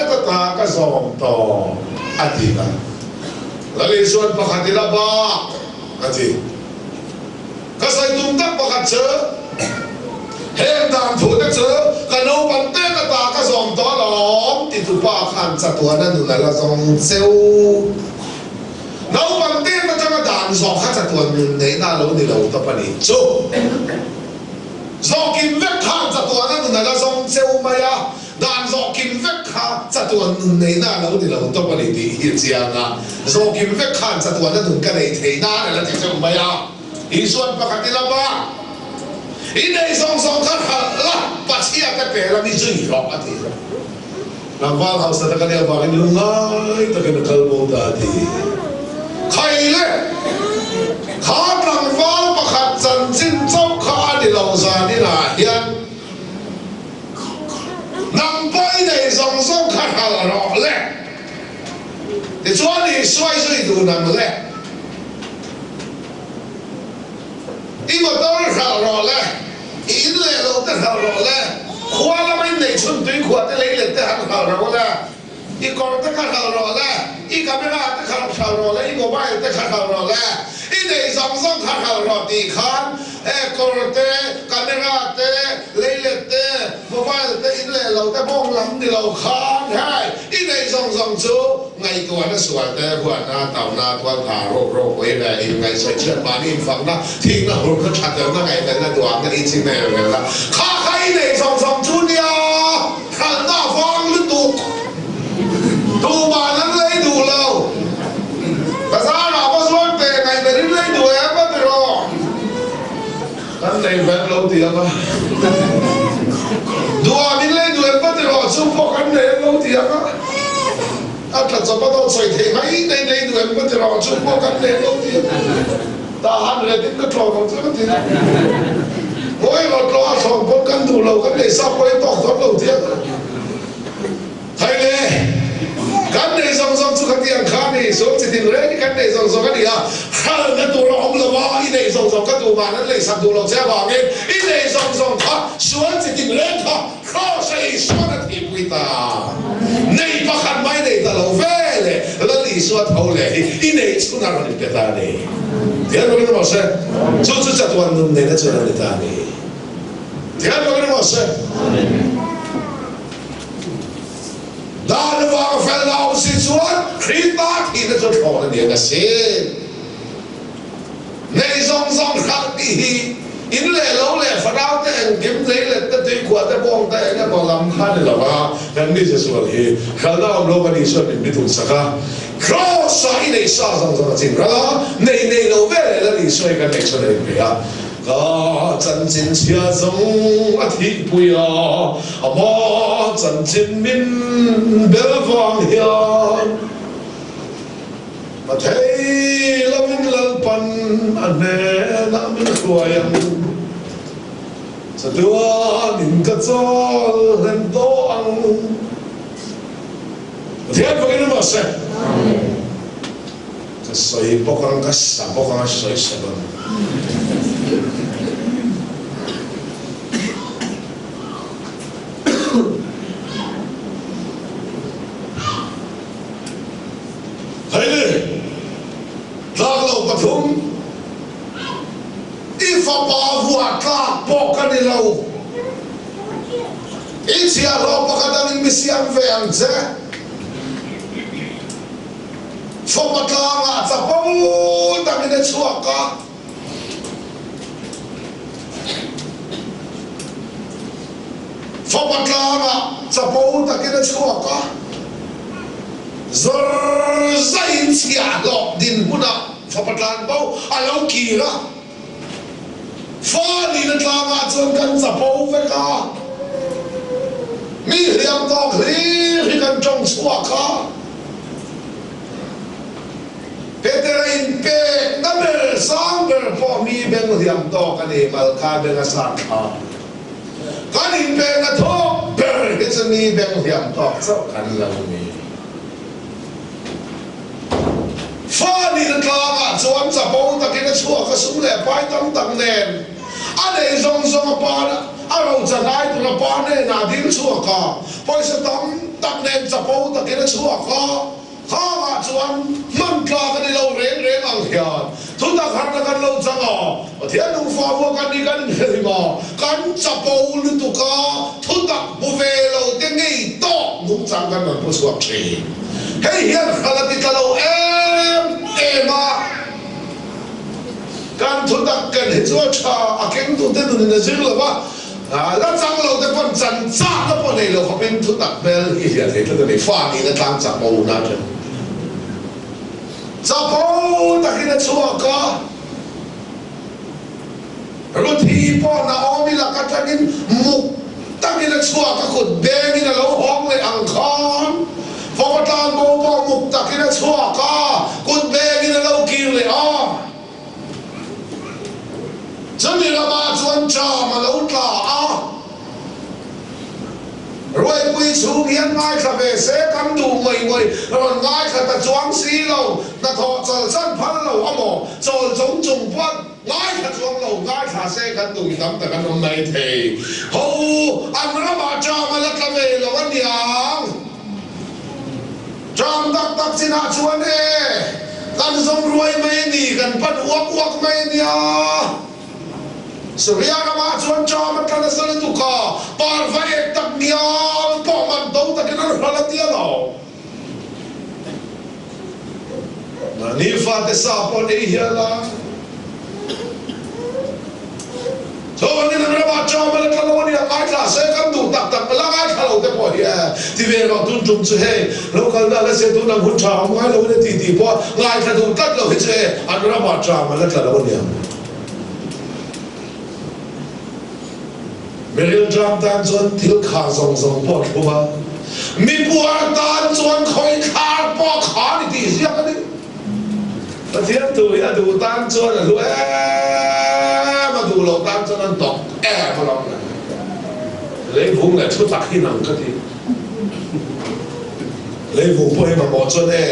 ta ta ka zawm tawh a ti a. Lal Isuan pakhat ila bak. A ti. Ka sawi tum tak pakhat chu, heng dan thu te chu ka naupang te ka ta ka zawm tawh alawm ti tu pa khan chatuana nun a la zawng cheu. Naupang te atanga dan zawh kha chatuan nun neihna a lo ni lo tawp a ni chu. Zawh kim vek khan chatuana nun a la zawng cheu mai a. Dan zawh kim vek kha chatuan nun neihna a lo ni lo tawp a ni tih hi a chiang a, zawh kim vek khan chatuana nun ka neih theih nan a la ti cheu mai a. Isuan pakhat i lam a, I nei zawng zawng kha hralh la, Pathian te pe la mi zui rawh a ti. Tlangval hausa tak a nih avangin lungngai takin a kal bo ta a ti. Khai le! Kha tlangval pakhat chanchin chauh kha a ni lo zaninah hian. Nang pawh i nei zawng zawng kha hralh rawh le. Tichuan i suai zui duh nang le. I motor hralh rawh le. I in leh lo te hralh rawh le. Khua lama in nei chhun tui khuah te lei let te han hralh rawh le. I kawr te kha hralh rawh le, i camera te kha hralh rawh le, i mobile te kha hralh rawh le, i neih zawng zawng kha hralh rawh tih khan he kawr te, camera te, leilet te, mobile te, in leh lo te bawng lam ni lo khan hei i neih zawng zawng chu ngaihtuahna sual te, huatna, tauhna, tualtha, rawk rawk pui leh inngaihsawi chhiat mahni infakna, thikna, hurna, thatelna, ngaihmelna, duhakna, inchikna, elrelna kha kha i neih zawng zawng chu nia. Khalhna vang lutuk tumah an lei duh lo. Bazar ah va zuar teh ngaihber in lei duh em a ti rawh. Kan nei vek lo ti ang a. Duhah min lei duh em va ti rawh chu pawh kan nei em lo ti ang a. A tla chawp a dawt sawi theih mai nei lei duh em va ti rawh chu pawh kan nei em lo ti ang a. Tahan ret in ka tlawm ang chu ka ti a. Ngawi rawh tlawh a thlawm pawn kan duh lo kan nei sa pawh i tawk dawn lo ti a. Hai le, kan nei zawng zawng chu khatiang kha a ni, sual chi tin reng hi kan nei zawng zawng a ni a, hralhna tur a awm lo a, i nei zawng zawng ka duh mah an leisak duh lo che avangin i nei zawng zawng kha sual chi tin reng kha Kraws a Isuan a thihpui ta. Nei pakhat mai nei ta lo ve le, Lal Isua tho leh hi i neih chhun a rawn inpe ta a ni. Tiang bawkin emaw se, chu chu chatuan nun neihna chuan a ni ta a ni. Tiang bawkin emaw se, Dan vang felna awm si chuan Krista thihna chu thlawn a ni ang asin. Nei zawng zawng hralh tih hi in leh lo leh fanau te engkim nei let te tuikhuah te bawng te eng emaw lam kha ni lo a, kan mi zesual hi hralhna awm lo kan Isua min bitum sak a, Kraws ah i neih sa zawng zawng a chin ral a, nei nei lo ve leh Lal Isua hi kan neih chhawn a inpe a, ka chanchin chhia zawng a thihpui a, ama chanchin min bel vang hian. A thei lovin Lalpan a hnenah min hruai ang. Chatuanin ka chawl hlen tawh ang. Pathian fakin emaw se. Ka sawi bawk ang, ka sa bawk ang, a sawi sa dawn. Heili, tlak lo pathum, i fapa vuah tlak pawh ka ni lo. I chhiahhlawh pakhat angin mi siam ve ang che. Fapa tlangah chapo takin a chhuak a. Fapa tlangah chapo takin a chhuak a, zawr zaiin chhiahhlawh dinhmunah fapa tlan bo a lo kir a. Fa nihna tlangah chuan kan chapo vek a, mi hliam tawk hlir hi kan tawng chhuak a. Petera inpekna ber sang ber pawh mi beng hliam tawk a ni, Malka beng a sat thla. Kan inpekna thawk ber hi chu mi beng hliam tawk chauh kan lo ni. Fa nihna tlangah chuan chapo takin a chhuak a, sum leh pai tam tak nen a nei zawng zawng a pan a rochan ai tur a pa hnenah a dil chhuak a, pawisa tam tak nen chapo takin a chhuak a. Khangah chuan hman tlak a ni lo reng reng ang hian thutak harna kan lo chang a, Pathian nungfa vua kan ni kan inhre hlim a, kan chapo lutuk a, thutak hmu ve lo te ngei tawh nungchang kan rawn pu chhuak thin. Hei hian hral a ti tla lo em em a, kan thutak ken hi chu a tha, a kengtute nunin a zir lo va, La chang lo te pawn chan chak na pawh nei lo khawpin thu tak hmel hi hliah thei tlat a ni. Fa nihna tlang chapo na atang chapo takin a chhuak a, Ruthi pawh Naomi lak atangin muk takin a chhuak a, kut bengin a lo hawng leh ang khan fapa tlanbo pawh muk takin a chhuak a, kut bengin a lo kir leh a. Chumi ramah chuan ṭam a lo tla a, Ruaipui chhung hian ngaithla ve se kan duh ngawih ngawih, rawn ngaithla ta chuang si lo, hnathawh chawlhsan phal lo a maw, chawl chung chung pawh ngaithla chuang lo, ngaithla se kan duh tam tak an awm mai thei. Ho, an ramah ṭam a la tla ve lo a niang. tak chinah chuan e, kan zawng ruai mai a ni, kan pan uak uak mai a nia. Syria ramah chuan ṭam a tla nasa lutuk a, parva ek tak ngial pawh man to takin an hral a tia lo. Mahni fate sa pawh an ei hial a. Chuvangin an ramah ṭam a la tla lo a nia, ngaithla se kan duh tak tak la ngaithla lo te pawh hi e ti ve rawh tun tum chu hei lo kalna la se tun ang hun ṭha awm ngai lo in a ti tih pawh ngaithla duh tlat lo hi chu e an ramah ṭam a la tla lo a nia. Miril ṭam tan chuan thil kha zawng zawng pawh a thlum a, mi puar tan chuan khawi thlar pawh kha ni tih ziak a ni. Pathian thu hi a duh tan chuan a hlu em, a duh loh tan chuan an tawk em alawm le. Leivung leh thu tak hi nang ka ti. Leivung pawh hi mamawh chuan e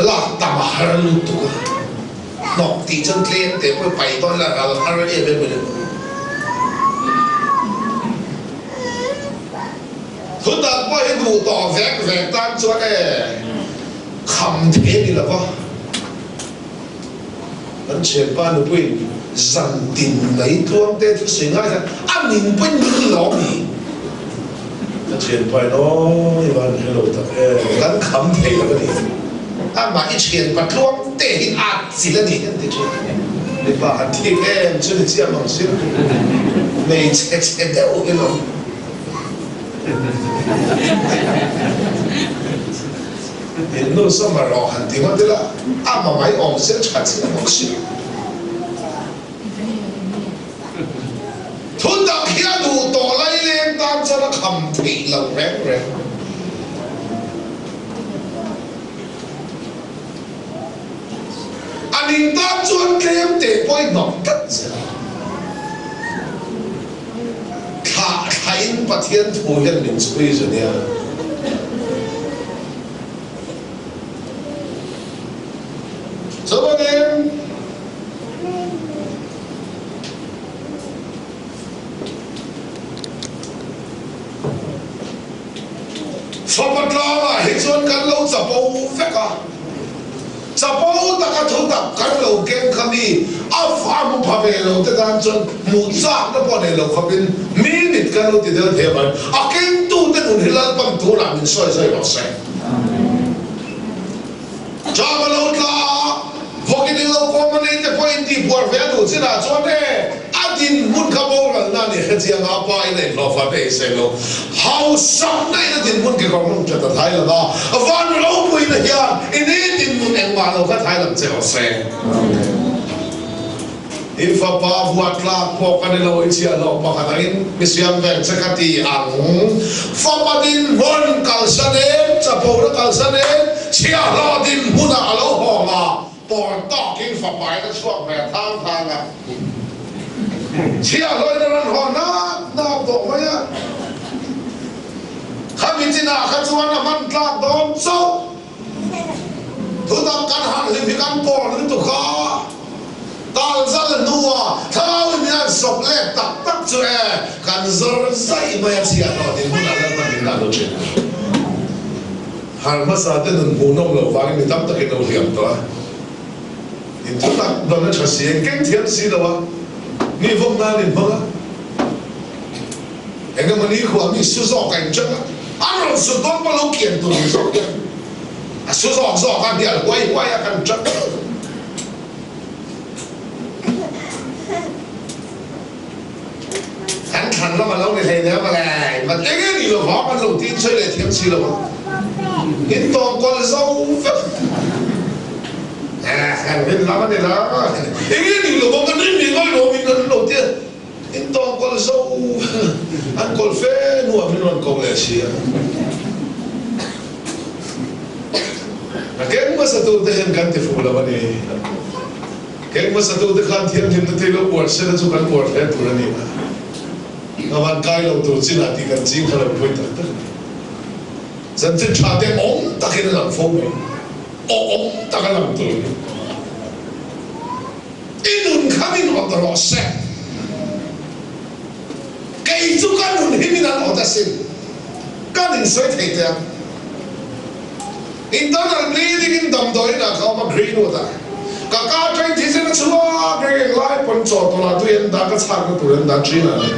lak tam a har lutuk a. Hnawk tih chuan tlem te pawh pai dawn la ral har em em a ni. Thu tak pawh hi duh tawh vek vek tan chuan e kham thei a ni lo va. Kan thianpa nupuiin zan tin mai tluang te thu sawi ngai khan a ning pawhin ning lo a ni. Ka thianpa in aw i van hre lo tak e, kan kham thei lo a ni. Amah i thianpa tluang te hi a chil a ni an ti thin. Mipa han thik em chu ni chiah mang sir. Hmeichhe chhe deuh hi lo. In nu sawm a rawh han ti ngawt ila, a ma mai awm zel tha chiah bawk si. Thu tak hi a duh tawh lai leng tan chuan a kham theih lo reng reng. A ning tan chuan tlem teh pawh i hnawk tlat zel. Thlah thlain Pathian thu hian min chhui zu nia. Chuvangin Fapa tlangah hi chuan kan lo chapo vek a. Chapo taka thutak kan lo keng kha mi a a hmu pha ve lo te tan chuan hmuh chakna pawh nei lo khawpin mi mit kan lo ti deuh thei avangin a kengtute nun hi Lalpan tunah min sawi sawi rawh se. Chama lo tla a, vawkin in lo kawm a nei te pawh in tihbuar ve a duh chinah chuan e a dinhmun kha boralna a ni hrechiang a, pa in a inhlawhfah te ei se lo. Hausakna in a dinhmun kekawr hmun that a thai lo a, van ropuina hian i ni dinhmun engmah lo kha thai lam che rawh se. I fapa vuah tlak pawh ka ni lo, i chhiahhlawh pakhat angin mi siam vek che ka ti ang. Fapa dinhmun kalsan em, chapona kalsan em, chhiahhlawh dinhmunah a lo hawng a, pawn tawkin fapa in a chhuak ve thang thang a. Chhiahhlawhin a rawn haw nap nap tawh mai a. Khami chinah kha chuan a hman tlak dawn chauh. Thutak kan han hlim hi kan pawn lutuk a, talzal hnua thlarau in an sawp let tak tak chu e, kan zawr zaih mai a chhiah tawh tih hmunah Lalpan min dah lo thin. Har hmasa te nun hmuhnawm loh vangin mi tam takin lo hliam tawh a, in thutak dan a tha si, engkeng thiam si lo a, mi vawm nan in hmang a. Engemaw ni khuah mi su zawk a inṭang a, an rawn su dawn pawh lo kian tur ni zawk hian a su zawk zawk a, hnial huai huai a kan ṭang. Kan thlan lam a lo ni hlei hle mawle, mat eng nge ni lo vang an lo tin sawi leh thiam si lo a, in tawngkawl zo vek. Kan rin lam a ni la, eng nge ni lo vang kan rin ni ngai lo min an lo tia. In tawngkawl zo an kawl fe hnuah min rawn ko leh si a. A keng hmasatute hian kan ti fuh lo a ni. Keng hmasatute khan thianghlimna thil lo uar sela chu kan uar hle tur a ni a. A van kai lo tur chinah tih kan ching kha lo pui tak tak a ni. Chanchin tha te awm takin a lang fo mai. Awm tak a lang tur a ni. I nun kha min awt rawh se. Kei chu ka nun hi min an awt asin. Kan insawi thei teh ang. Internal bleeding in damdawiin ah ka awm a Greenwood ah. Ka ka atangin thisen a chhuak reng eng lai pawn chaw tawrh ah tui an dah ka chhakna tur an dah thin a ni.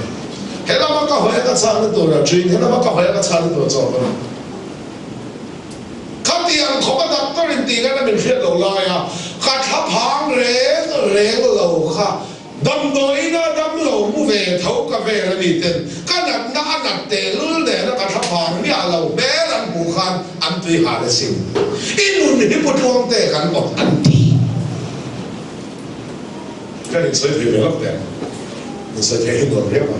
He lama ka hawi a ka chhakna tur ah thin, he lama ka hawi a ka chhakna tur ah chaw tawrh. Khatiang khawp a doctor in tih ngaihna min hriat loh lai a ka thla phang reng reng lo kha damdawiin a dam lo mu ve tho ka vel a ni ten ka natna a nat tehlul nen a ka thla phang miah lo hmel an hmuh khan an tui hal asin. I nun hi pu Tluangte kan awt an ti. Kan insawi thei ve lawk teh ang. Insawi thei hi nuam riau a.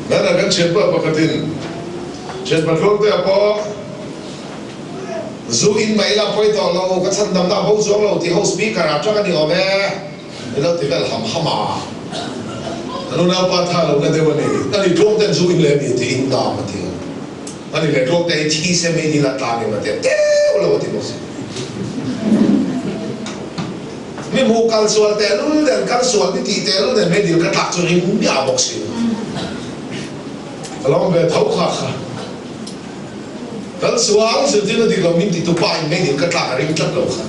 Nana kan thianpa pakhatin thianpa Tluangtea pawh zu in mai la pawi tawh lo, ka chhan damna a bo chuang lo tih ho speaker ah tang a ni awm e, i lo ti vel ham ham a. An unaupa tha lo na deuh a ni. Ani Tluangte'n zu in leh a ni tih in dam a ti a. Ani leh Tluangte hi thi se mai dil a tlan em a ti a, teuh lo a ti bawk si. Mi hmuh kal sual tehlul nen, kal sual ni tih tehlul nen mai dil ka tlak chu ring miah bawk si. Ka lawm ve tho kha kha. Kal sual zirtirna dik lo min ti tu pa in mai dil ka tlak a ring tlat lo kha.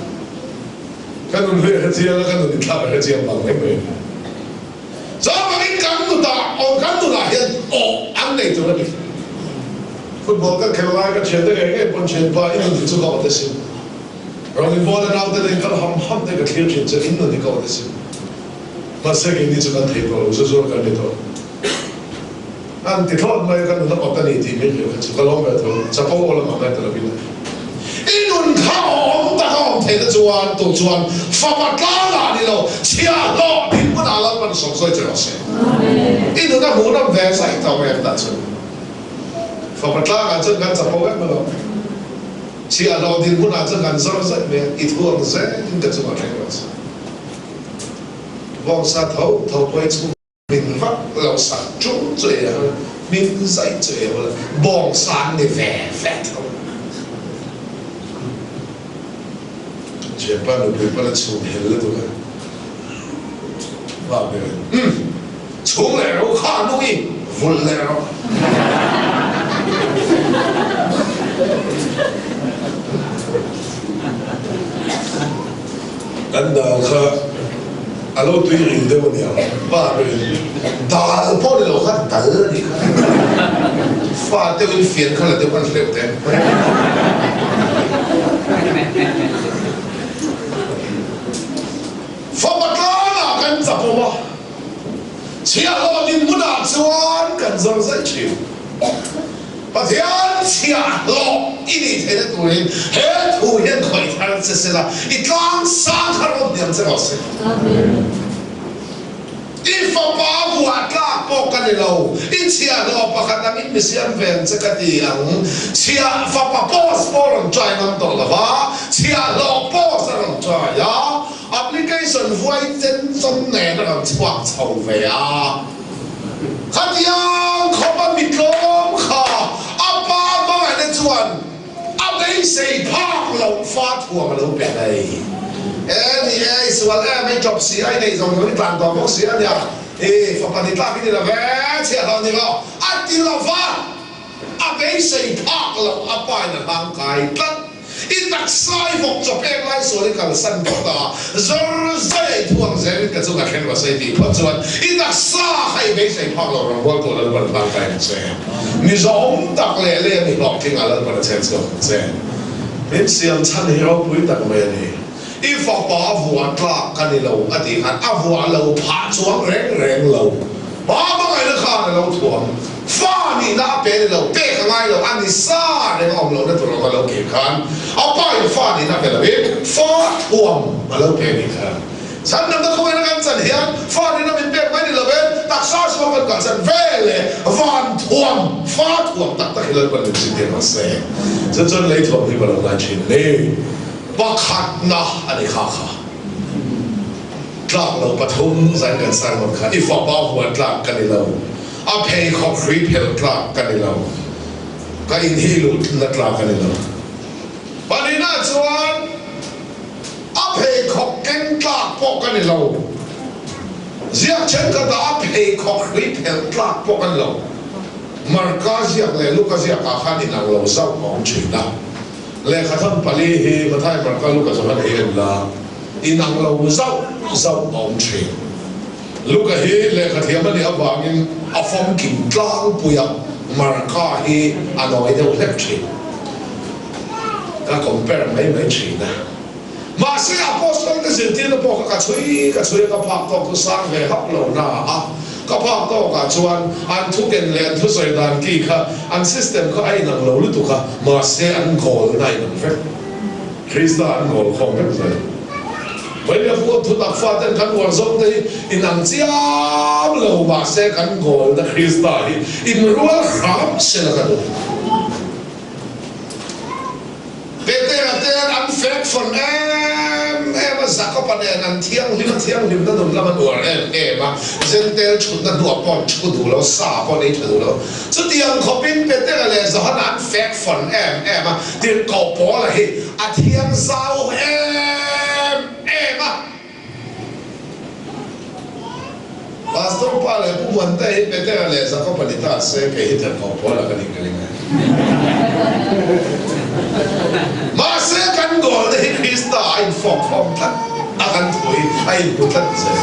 Ka nun hlui a hre chiang a, ka nun inthlak a hre chiang vang mai mai a ni. Chuvangin kan nutah aw kan nunah hian aw an nei tur a ni. Football kan khelh lai ka thiante ngei ngei pawn thianpa i nun hi chu ka awt asin. Rawngin naute nen kal ham ham te ka thlir thin chu in nun hi ka awt asin. Mahse keini chu kan thei tawh lo, zu zuar kan ni tawh. An ti thlawt mai a, ka nun a awt a ni tih min hrilh kha chu ka lawm ve tho. Chapo aw lamah ngai ta lovin a ni. I nun kha awm tak a awm theihna chuan tu chuan fapa tlangah ni lo, chhiahhlawh dinhmunah Lalpan sawm sawi che rawh se. I nun a hmuhnawm ve zai tawh mai ang tah chuan. Fapa tlangah chuan kan chapo vek mai lo. Chhiahhlawh dinhmunah chuan kan zawr zai mai a, i thu ang zelin ka chungah thleng rawh se. Vawngsa tho tho pawh i chhung. Min vak lo sak chung chu ei a, min zai chu ei a, bawngsa an ni ve ve tho. Thianpa nupui pawn a chhung hel lutuk a, pa ber in, Umm, chhung leh ro kha a nung i, vulh leh rawh. Kan dal kha a lo tui ril deuh a nia, pa rin dal pawh ni lo kha dal a nih kha. Fa deuh in fian kha la deuh kan hleuh teh. Fapa tlangah kan chap awm a, chhiahhlawh dinhmunah chuan kan zawr zai thin. Pathian chhiahhlawh i nih theihna turin he thu hian khawih thar che se la, i tlang sang kha rawn hniam che rawh se. I fapa vuah tlak pawh ka ni lo, i chhiahhlawh pakhat angin mi siam ven che ka ti ang. Chhiah fapa post pawh rawn try ngam tawh lo va, chhiahhlawh post a rawn try a, application vuai chen chawn nen a rawn chhuak chho ve a. Khatiang khawpa mitlawm kha a pa hmangaihna chuan a beisei phak loh fa thuam a lo pe hlei. E ni e, i sual em hei ṭawp si a, i neih zawng zawng i tlan tawh bawk si a nia, i fapa ni tlak i ni lo ve, chhiahhlawh ni lo a ti lo va, a beisei phak loh a pa in a hlangkai tlat. I taksa i vawk chawp eng lai sual i kalsan phawt a, zawr zai a i thuang zelin ka chungah thlen rawh se tih phawt chuan i taksa kha i beisei phak lo rang rual tur Lalpan hlang ka en che. Mi zawhawm tak leh lei a mi hlawhtling ah Lalpan a chen chhuak ang che. Min siam chhan hi ropui tak mai a ni. I fapa a vuah tlak ka ni lo a tih khan a vuah lo phah chuang reng reng lo. Pa hmangaihna khan a lo thuam. Fa nihna a pe ni lo, pek a ngai lo, a ni sa reng a awm lohna tur awm a lo kir khan a pa in fa nihna pe loin fa thuam a lo pe nih kha. Chhandamna khawvela kan chan hian fa nihna min pek mai ni lovin taksa sual kan kalsan ve leh van thuam, fa thuam tak tak hi Lalpan min zirtir rawh se. Chu chuan lei thuam hi va lo ngai thin ni. Pakhatna a ni kha kha. Tlak lo pathum zan kan sermon kha i fapa huan tlak ka ni lo, a pheikhawk hrui phel tlak ka ni lo, ka in hi luhna tlak ka ni lo. Pahnihna chuan a pheikhawk keng tlak pawh ka ni lo, ziak thenkhatah a pheikhawk hrui phel tlak pawh ka ni lo. Marka ziak leh Luka ziakah khan inang lo zauh a awm thin a. Lehkhathawn pali hi Mathai, Marka, Luka, Johana hi en la, inang lo zauh zauh a awm thin. Luka hi lehkhathiam a nih avangin a famkim tlangpui a, Marka hi a nawi deuh hlek thin. Ka compare mai mai thin a. Mahse, Apostol te zirtirna pawh kha ka chhui ka chhui a, ka phak tawk chu sang ve hauh lo na a, ka phak tawkah chuan an thuken leh an thusawi dan ki kha an system kha a inang lo lutuk a, mahse an goal na a inang vek. Krista an goal khawm vek zel. Vawiin a thutak faten kan uar zawng te hi inang chiam lo mahse kan goal na Krista hi inrual hram sela ka duh. Petera ten an fek fawn em em a, Jakob-a nen an thianghlim a, thianghlimna nun lam an uar em em a, Jentail thutna hnuah pawh an thu duh lo, sa pawh an ei tha duh lo. Chutiang khawpin Petera leh Johana an fek fawn em em a, Tirhkoh Paula hi a thiang zau em em a. Pastor pa leh Pu Muante hi Petera leh Jakob-a ni ta se, kei hi Tirhkoh Paula ka nih ka ring e. Mahse kan goal te hi Krista a infawk khawm tlat a, kan thu hi a inhmu tlat zel.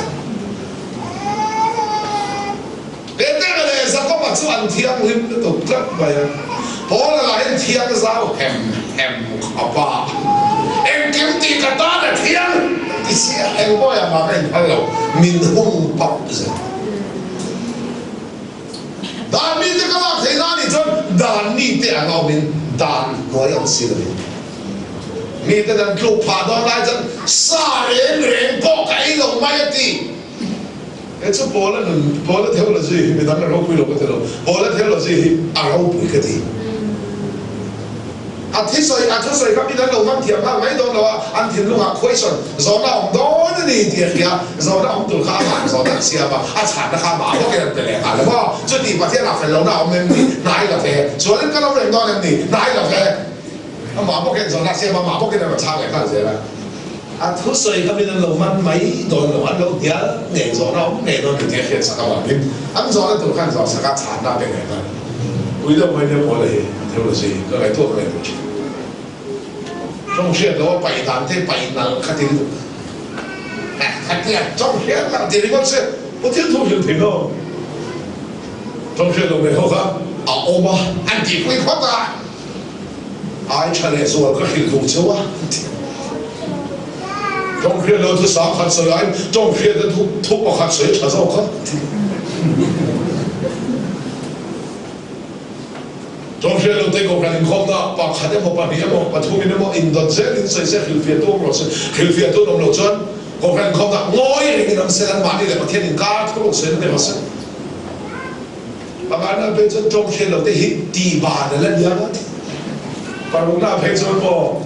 Petera leh Jakob-a chu an thianghlim lutuk tlat mai a, Paula lahin thiang zau hem hem khawp a, engkim tih ka tan a thiang ti si a, engbawi ah mah ka inphal lo, min hung pap zel. Dan mite ka lak theih na nih chuan dan mite ang awmin dan hnuai awm si lovin mite dan tluk phah dawn lai chuan sa reng reng pawh ka ei lo mai a ti. He chu Paula nun, Paula theology hi midang a ropui lo ka ti lo, Paula theology hi a ropui ka ti. A thisawi, a thusawi kha midang lo hman thiam nghal mai dawn lo a, an thinlungah question zawhna a awm dawn a ni tih a hria, zawhna awm tur kha amah zawhna an siam a, a chhanna kha amah bawkin an pe leh nghal emaw, chuti Pathianah fel lohna a awm em ni? Hnai lo ve. Sualin ka lo reng dawn em ni? Hnai lo ve. Amah bawkin zawhna a siam a, amah bawkin a rawn chhang leh nghal zel a. A thusawi kha min an lo man mai dawn lo, an lo hnial ngei zawhna awm ngei dawn ni tih a hriat sak avangin an zawhna tur khan zawh sak a, chhanna a pe ngei nghal. Pui deuh mai nia Paula hi a theology hi ka ngaihtuah ka ngaihtuah thin. Tawng hriat lo a paih dan te paih nalh kha ti lutuk. Eh, khatia tawng hriat nalh ti ringawt se Pathian thu hrilh thei lo. Tawng hriat lo nei ho kha a awm a, an tihpui phawt a. Ai tha leh zual ka hrilh duh cheu a ti. Tawng hriat lo chu sang khat sawi aiin tawng hriat na thu pakhat sawi tha zawk a ti. Tawng hriat lo te kohhran inkhawmna pakhat emaw pahnih emaw pathumin emaw indawt zel in sawi se hrilhfiah tu awm rawh se. Hrilhfiah tu an awm loh chuan kohhran inkhawmna ngawi rengin awm se anmahni leh Pathian inkar thuruk sawi na ni rawh se. Pakhatna phei chuan tawng hriat lo te hi tih ban a la nia ngawt. Parukna phei chuan aw,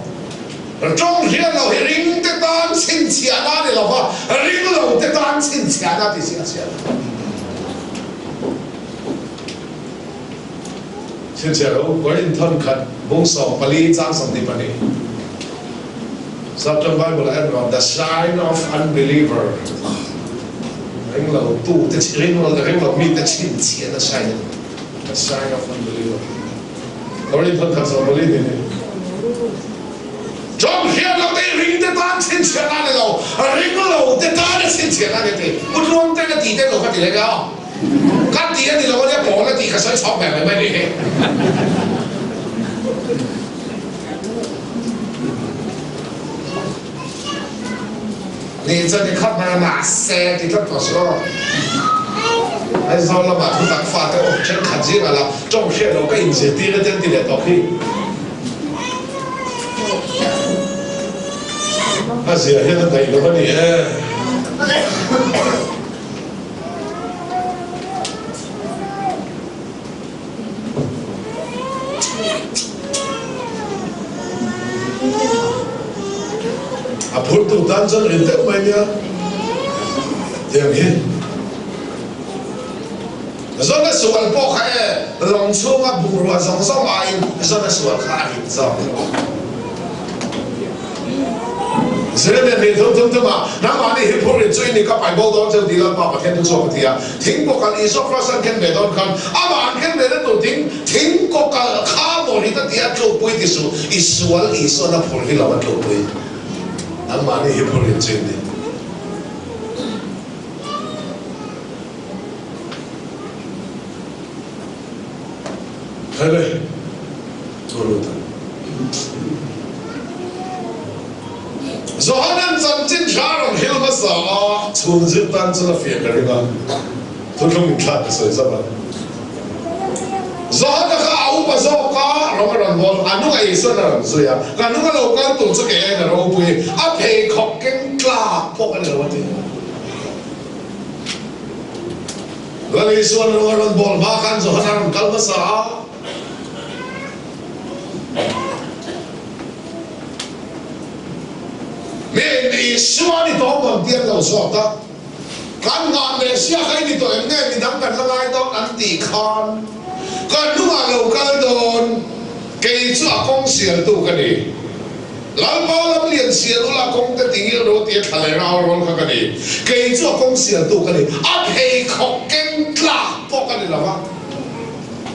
tawng hriat lo hi ring te tan chhinchhiahna a ni lo va, ring lo te tan chhinchhiahna tih si a chhiat. Chhinchhiah lo, Korinthon khat bung 14 chang 22. Sapṭang Bible ah erawh the sign of unbeliever, ring lo tu te ring lo ring lo mi te chhinchhiahna sign a ni, the sign of unbeliever. Korinthon khat 14 ni ni. John hian lo te ring te tan chhinchhiahna a ni lo, ring lo te tan a chhinchhiahna a ni ti. Pu Tluang ten a ti te lo kha ti leh nia. Ka ti a ni lo a nia, Paul a ti kha sawi chhawk ve mai mai ni hi. Ni chuan i khat mai a, mahse ti tlat tawh suh aw. Aizawl lamah thutak fate aw thenkhat zingah lah tawng hriat loh ka inzirtir a ten ti leh tawh khi. A zia hian a daih lo a ni e. A phurtu tan chuan rin deuh mai nia tiang hi. Zawna sual pawh kha e lawng chhunga bungrua zawng zawng aiin zawna sual kha a rin zawk. Zirlai hnih thum thum thum ah, Nangmahni hi phur in chu i ni ka pai bo dawn cheu ti Lalpa Pathian thu chhuak a ti a. Thing kawkalh Isua Kraws an khen ve dawn khan amah an khen ve na tur thing thing kawkalh kha maw hi ta ti a tlukpui ti suh. I sual Isuan a phur hi lo a tlukpui. Nangmahni hi phur in chu i ni. Hele, chu lut ang. Johanan chanchin hla rawn hil hmasa a, chhun zir tan chuan a fiah ka ring a, thuthlung inthlak ka sawi zauh a. Johana kha a upa zawk a, rawng a rawn bawl, a hnungah Isuan a rawn zui a, ka hnung a lo kal tur chu kei aiin a ropui, a pheikhawk keng tlak pawh ka ni lo a ti. Lal Isuan rawng a rawn bawl hma khan Johana rawn kal hmasa a. Mi Isua ni tawh mawn ti an lo zawt a, kan nghah leh sia kha i ni tawh em nge midang kan la ngai dawn an tih khan ka hnungah lo kal dawn, kei chu a kawng sialtu ka ni. Lalpa lam lian sial ula kawng te tingil ro tia thla leh rau rawl kha ka ni. Kei chu a kawng sialtu ka ni. A pheikhawk keng tlak pawh ka ni lo va.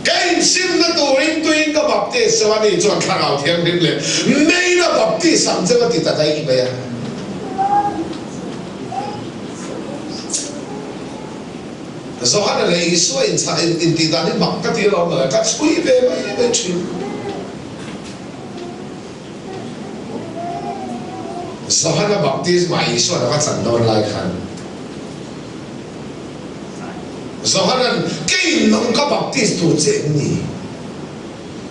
Ka insimna turin tuin ka baptis cheu a ni chuan Thlarau Thianghlim leh Meina baptis ang cheu a ti ta daih mai a. Johana leh Isua inchah intih dan hi mak ka ti alawm lo, ka chhui ve mai mai thin. Johana baptisma Isuan a va chan dawn lai khan Johanan, Kei nang ka baptis tur che em ni?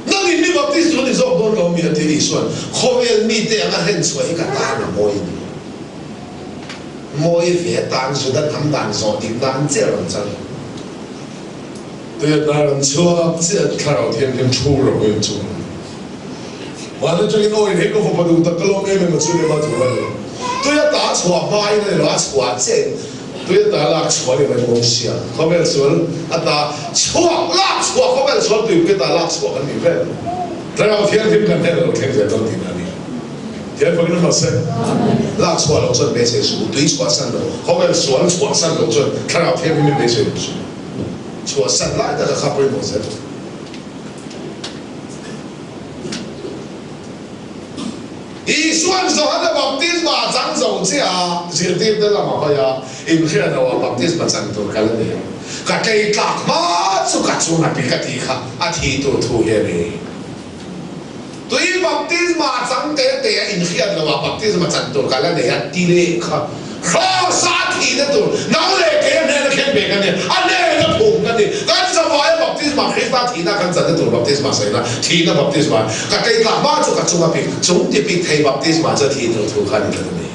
Nangin mi baptis tur ni zawk dawn lo mi? a ti. Isuan, Khawvel mite anga hlen chhuah hi ka tan a mawi ni. Mawi ve tan Juda hnam dan zawh dik nan che rawn chal. Tuia ta rawn chhuak chiah Thlarau Thianghlim thu ro in chu. Van atangin aw in hei ka fapa duh tak ka lawm em em a chu ni ma thu a ni. Tuia ta chhuah hmain a ni lo, a chhuah chiah in tuia ta lak chhuah a ni mai bawk sia. Khawvel sual a ta chhuak lak chhuah khawvel sual tuipui ta lak chhuah kan nih vel. Thlarau Thianghlim kan hnen a lo thleng zel dawn tihna a ni. Thian fakin a hmasa. Lak chhuah loh chuan beisei suh u, tui chhuah san lo, khawvel sual chhuah san loh chuan Thlarau Thianghlim in beisei lo suh. Chhuah san lai taka kha pawimawh zel. Isua'n Johana baptisma a chang zo chiah a, zirtirte lam a hawi a, Inhriat lo a baptisma chan tur ka la nei ang. Ka tlei tlak hma chu ka chung a pi ka tih kha a thih tur thu hi a ni. Tui baptisma a chang te te a, inhriat lo a baptisma chan tur ka la nei a ti leh kha. Hrawsa a thihna tur nang leh kei a hnena khen ve ka ni, a hnena phum ka ni. Kan zavaia baptisma, Krista thihna kan channa tur baptisma sawi la, thihna baptisma, ka tei tlak hma chu ka chunga pik, chung ti pik thei baptisma chu a thih tur thu kha a ni tlat a ni.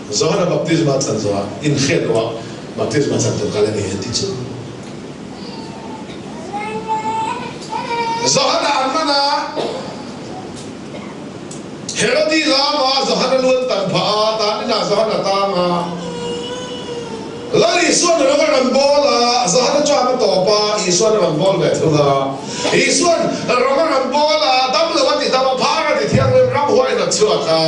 Johana baptisma chan zawhah inhriat loah baptisma chan tur kal a ni an ti chu. Johana an man a. Herodi lama Johana luan tan phah a, tan inah Johana tang a. Lal Isuan ram a rawn bawl a, Johana chuan a tawp a, Isuan a rawn bawl ve thung a. Isuan ram a rawn bawl a, dam lo a ti dam a, phar a ti thianghlim, ramhuaiin a chhuak a.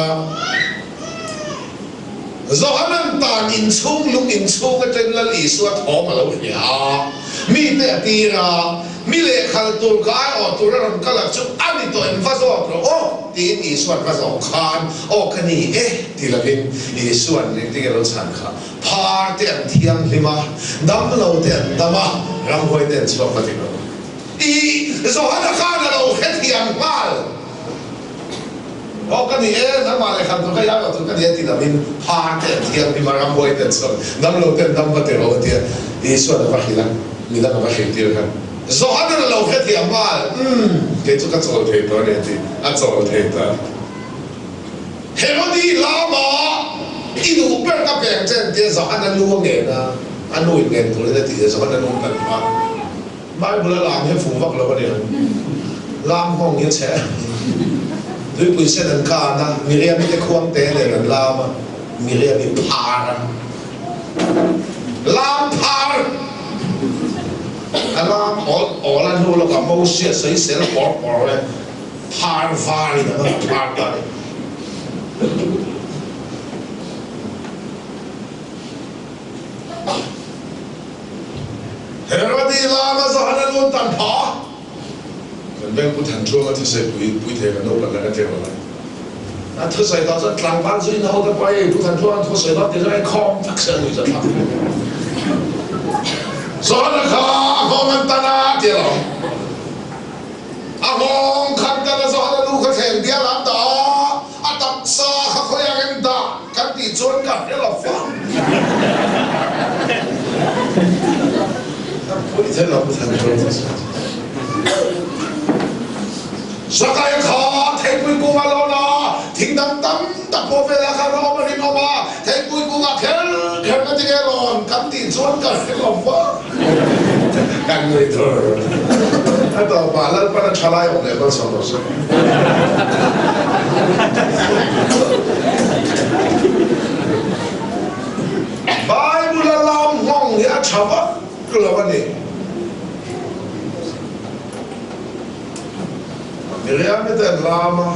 Johanan tan inchhung lung inchhung atangin Lal Isua thawm a lo hria a, mite a tir a, Mi lehkhal tur ka aiawh tur a rawn kal a chu a ni tawh em va zawt rawh aw tiin Isua'n va zawh khan aw ka ni e ti lovin Isua'n engtin nge lo chhan kha phar te an thianghlim a, dam lo te an dam a, ramhuai te an chhuak va ti lo. I Johana khan a lo hrethiam nghal. Aw ka ni e, nangmah leh khan tur ka iau lo tur ka ni e ti lovin phar te an thianghlim a, ramhuai te an chhuak, dam lo te an dam va ti rawh a ti a, Isua'n a va hrilh a, midang a va hrilh tir khan Johanan a lo hrethiam nghal, Umm, kei chu ka chawl thei tawh a ni a ti, a chawl thei ta. Herodi lama i duh ber ka peng che an ti a, Johan a lu a ngen a, a nu in ngen turin a ti a, Johan a lu kan phah. Bible a lam hi a fuh vak lo a nia. Lam nghawng hi a chhe. Tuipui sen an kan a, Miriami te khuang te nen an lam a, Miriami phar a. Lam phar! A lam awl awl a hnu lawkah Mosia sawisel pawr pawr le phar var in a va phar ta a ni. Herodi lama Johana lun tan pha. Kan veng Pu Thanṭuanga thusawi pui pui thei kan naupan lai ka tlem alai. A thusawi tawh chuan tlangval chu in ho te pawh hei Pu Thanṭuanga'n thusawi dawn ti chuan hei khawm tak se a nui chu a thlak. Johana kha a nghawng an tan a ti alawm. A nghawng khan tan a Johana lu kha thleng bial an dah a, a taksa kha khawiah kan dah kan tih chuan ka hre lo fa. Ka pui thei lo Pu Thanṭuanga thusawi chu. Zakai kha theipui kung a lawn a, thing dang tam tak pawh velah khan a awm a rinawm a, theipui kungah kher kher ka ti nge lawn kan tih chuan ka hre lo va, kan nui thur. A tawpah Lalpan a tha lai awm leh malsawm rawh se. Bible a lam nghawng hi a tha vak lo a ni. Miriam-i ten lama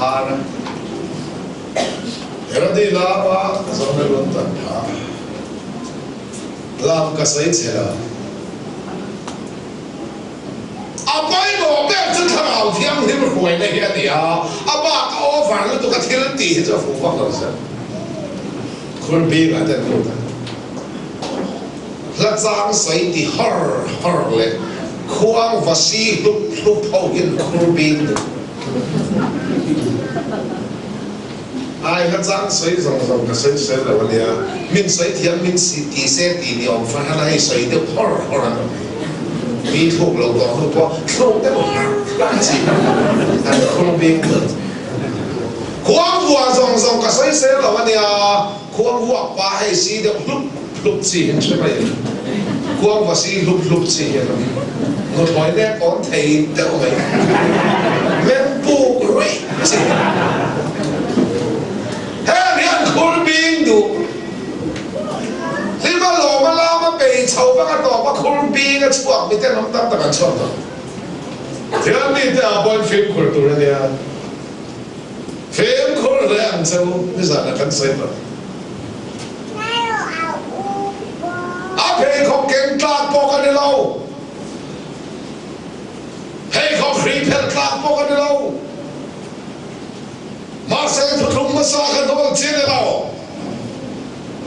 Hana, Herodi lama Zone lun tan pha. Lam ka sawi che lo. A pawimawh ber chu thlarau thianghlim hruaina hi a ni a, a bak a over lutuk a thil tih hi chu a fuh vak lo zel. Khur bingah te an lut a. Hla chang sawi ti hawr hawr leh khuang va si hlup hlup ho hian khur bing duh. Ai hla chang sawi zawng zawng ka sawi sawi lo ania, min sawi thiam min si ti se ti ni awm fahran a hei sawi deuh hawr hawr an awm hi. Mi thluk lo tawh hnu pawh thluk deuh hlar hlar chi an khur bing duh. Khuang vua zawng zawng ka sawi sawi lo ania. Khuang vuak pa hei si deuh hlup hlup chi hian hre mai ang. Khuang va si hlup hlup chi hian awm. Nuthlawi nek awn thei deuh mai. Men puk ruih chi. Heng hian khur bing duh. Hlima lawma lama pei chho vek a tawp a khur bing a chhuak miten awm tam tak an chhuak tawh. Thian mite ah pawhin fimkhur tur a nia. Fimkhur hle ang che u, nizan a kan sawi tawh. A pheikhawk keng tlak pawh ka ni lo. Pheikhawk hri phelh tlak pawh ka ni lo. Mahse thuthlung hmasa kha hnawl chi a ni lo.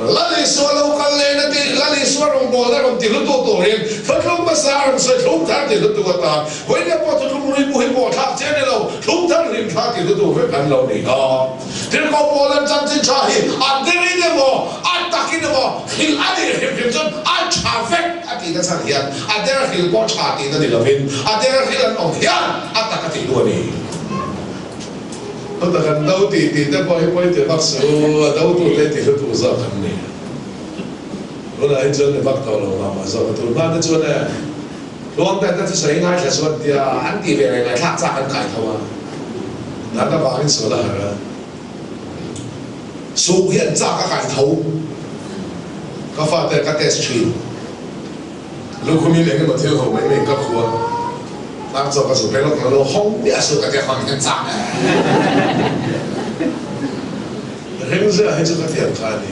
Lal Isua lo kal leh na tih, Lal Isua rawngbawlna rawn ti hlutu turin thuthlung hmasa a rawn sawi thlung thar ti hlutu atan Vawinia pawh thuthlung rui bu hi pawh thlak che a ni lo, thlung thar hlim thla ti hlutu vek an lo ni a. Tirhkoh pawl an chanchin tha hi a derin emaw, a takin emaw hrilh a nih hrim hrim chuan a tha vek a tihna chhan hian a der hrilh pawh tha tihna ni lovin a der hrilh an awm hian a tak a tih hnu a ni. Chuta kan do tih tih te pawh hi pawi teh vak suh u, a do tu te ti hlutu zawk an ni. Tunah hi chuan ni vak tawh lo mah mah zawk a, tun hma te chuan e tluang te te thusawi ngaithla chuan tia an tih ve reng ngaihthlak chak an kai tho a, dan avangin sual a harh a, suh hi an chak a kai tho, ka fate ka test thin. Lukhumin eng emaw thil ho mai mai ka khua tlang chaw ka zu peng lawk lo hawng miah suh ka tia hmang hian chak e. Ring zia hi chu ka thiam kha a ni.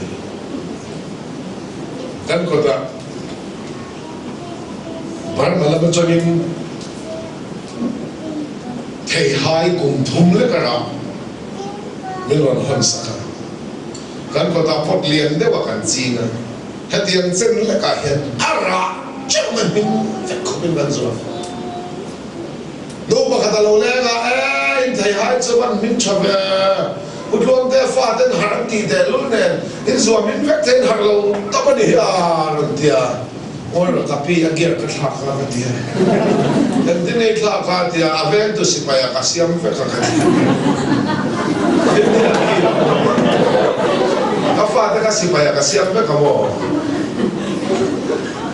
Kan kawtah Burma lam atangin theihai kum thum lek a rah min rawn hawn sak a. Kan kawtah pot lian deuh a kan ching a. Hetiang chen lekah hian a rah teuh mai hming vek khawpin kan zuar. Nu pakhat a lo leng a, E, in thei hai chu van hming tha ve, U Tluangte faten harh an tih teh lul nen, in zuam hming vek theiin harh lo tawp a ni hi a, rawn ti a. Ngawi rawh ka pi, a gear ka thlak kha ka ti a. Engtin ei thlak kha a ti a, a vengtu sipai ah ka siam vek a ka ti. Thil hi a ti lo. Ka fate kha sipai ah ka siam vek a maw?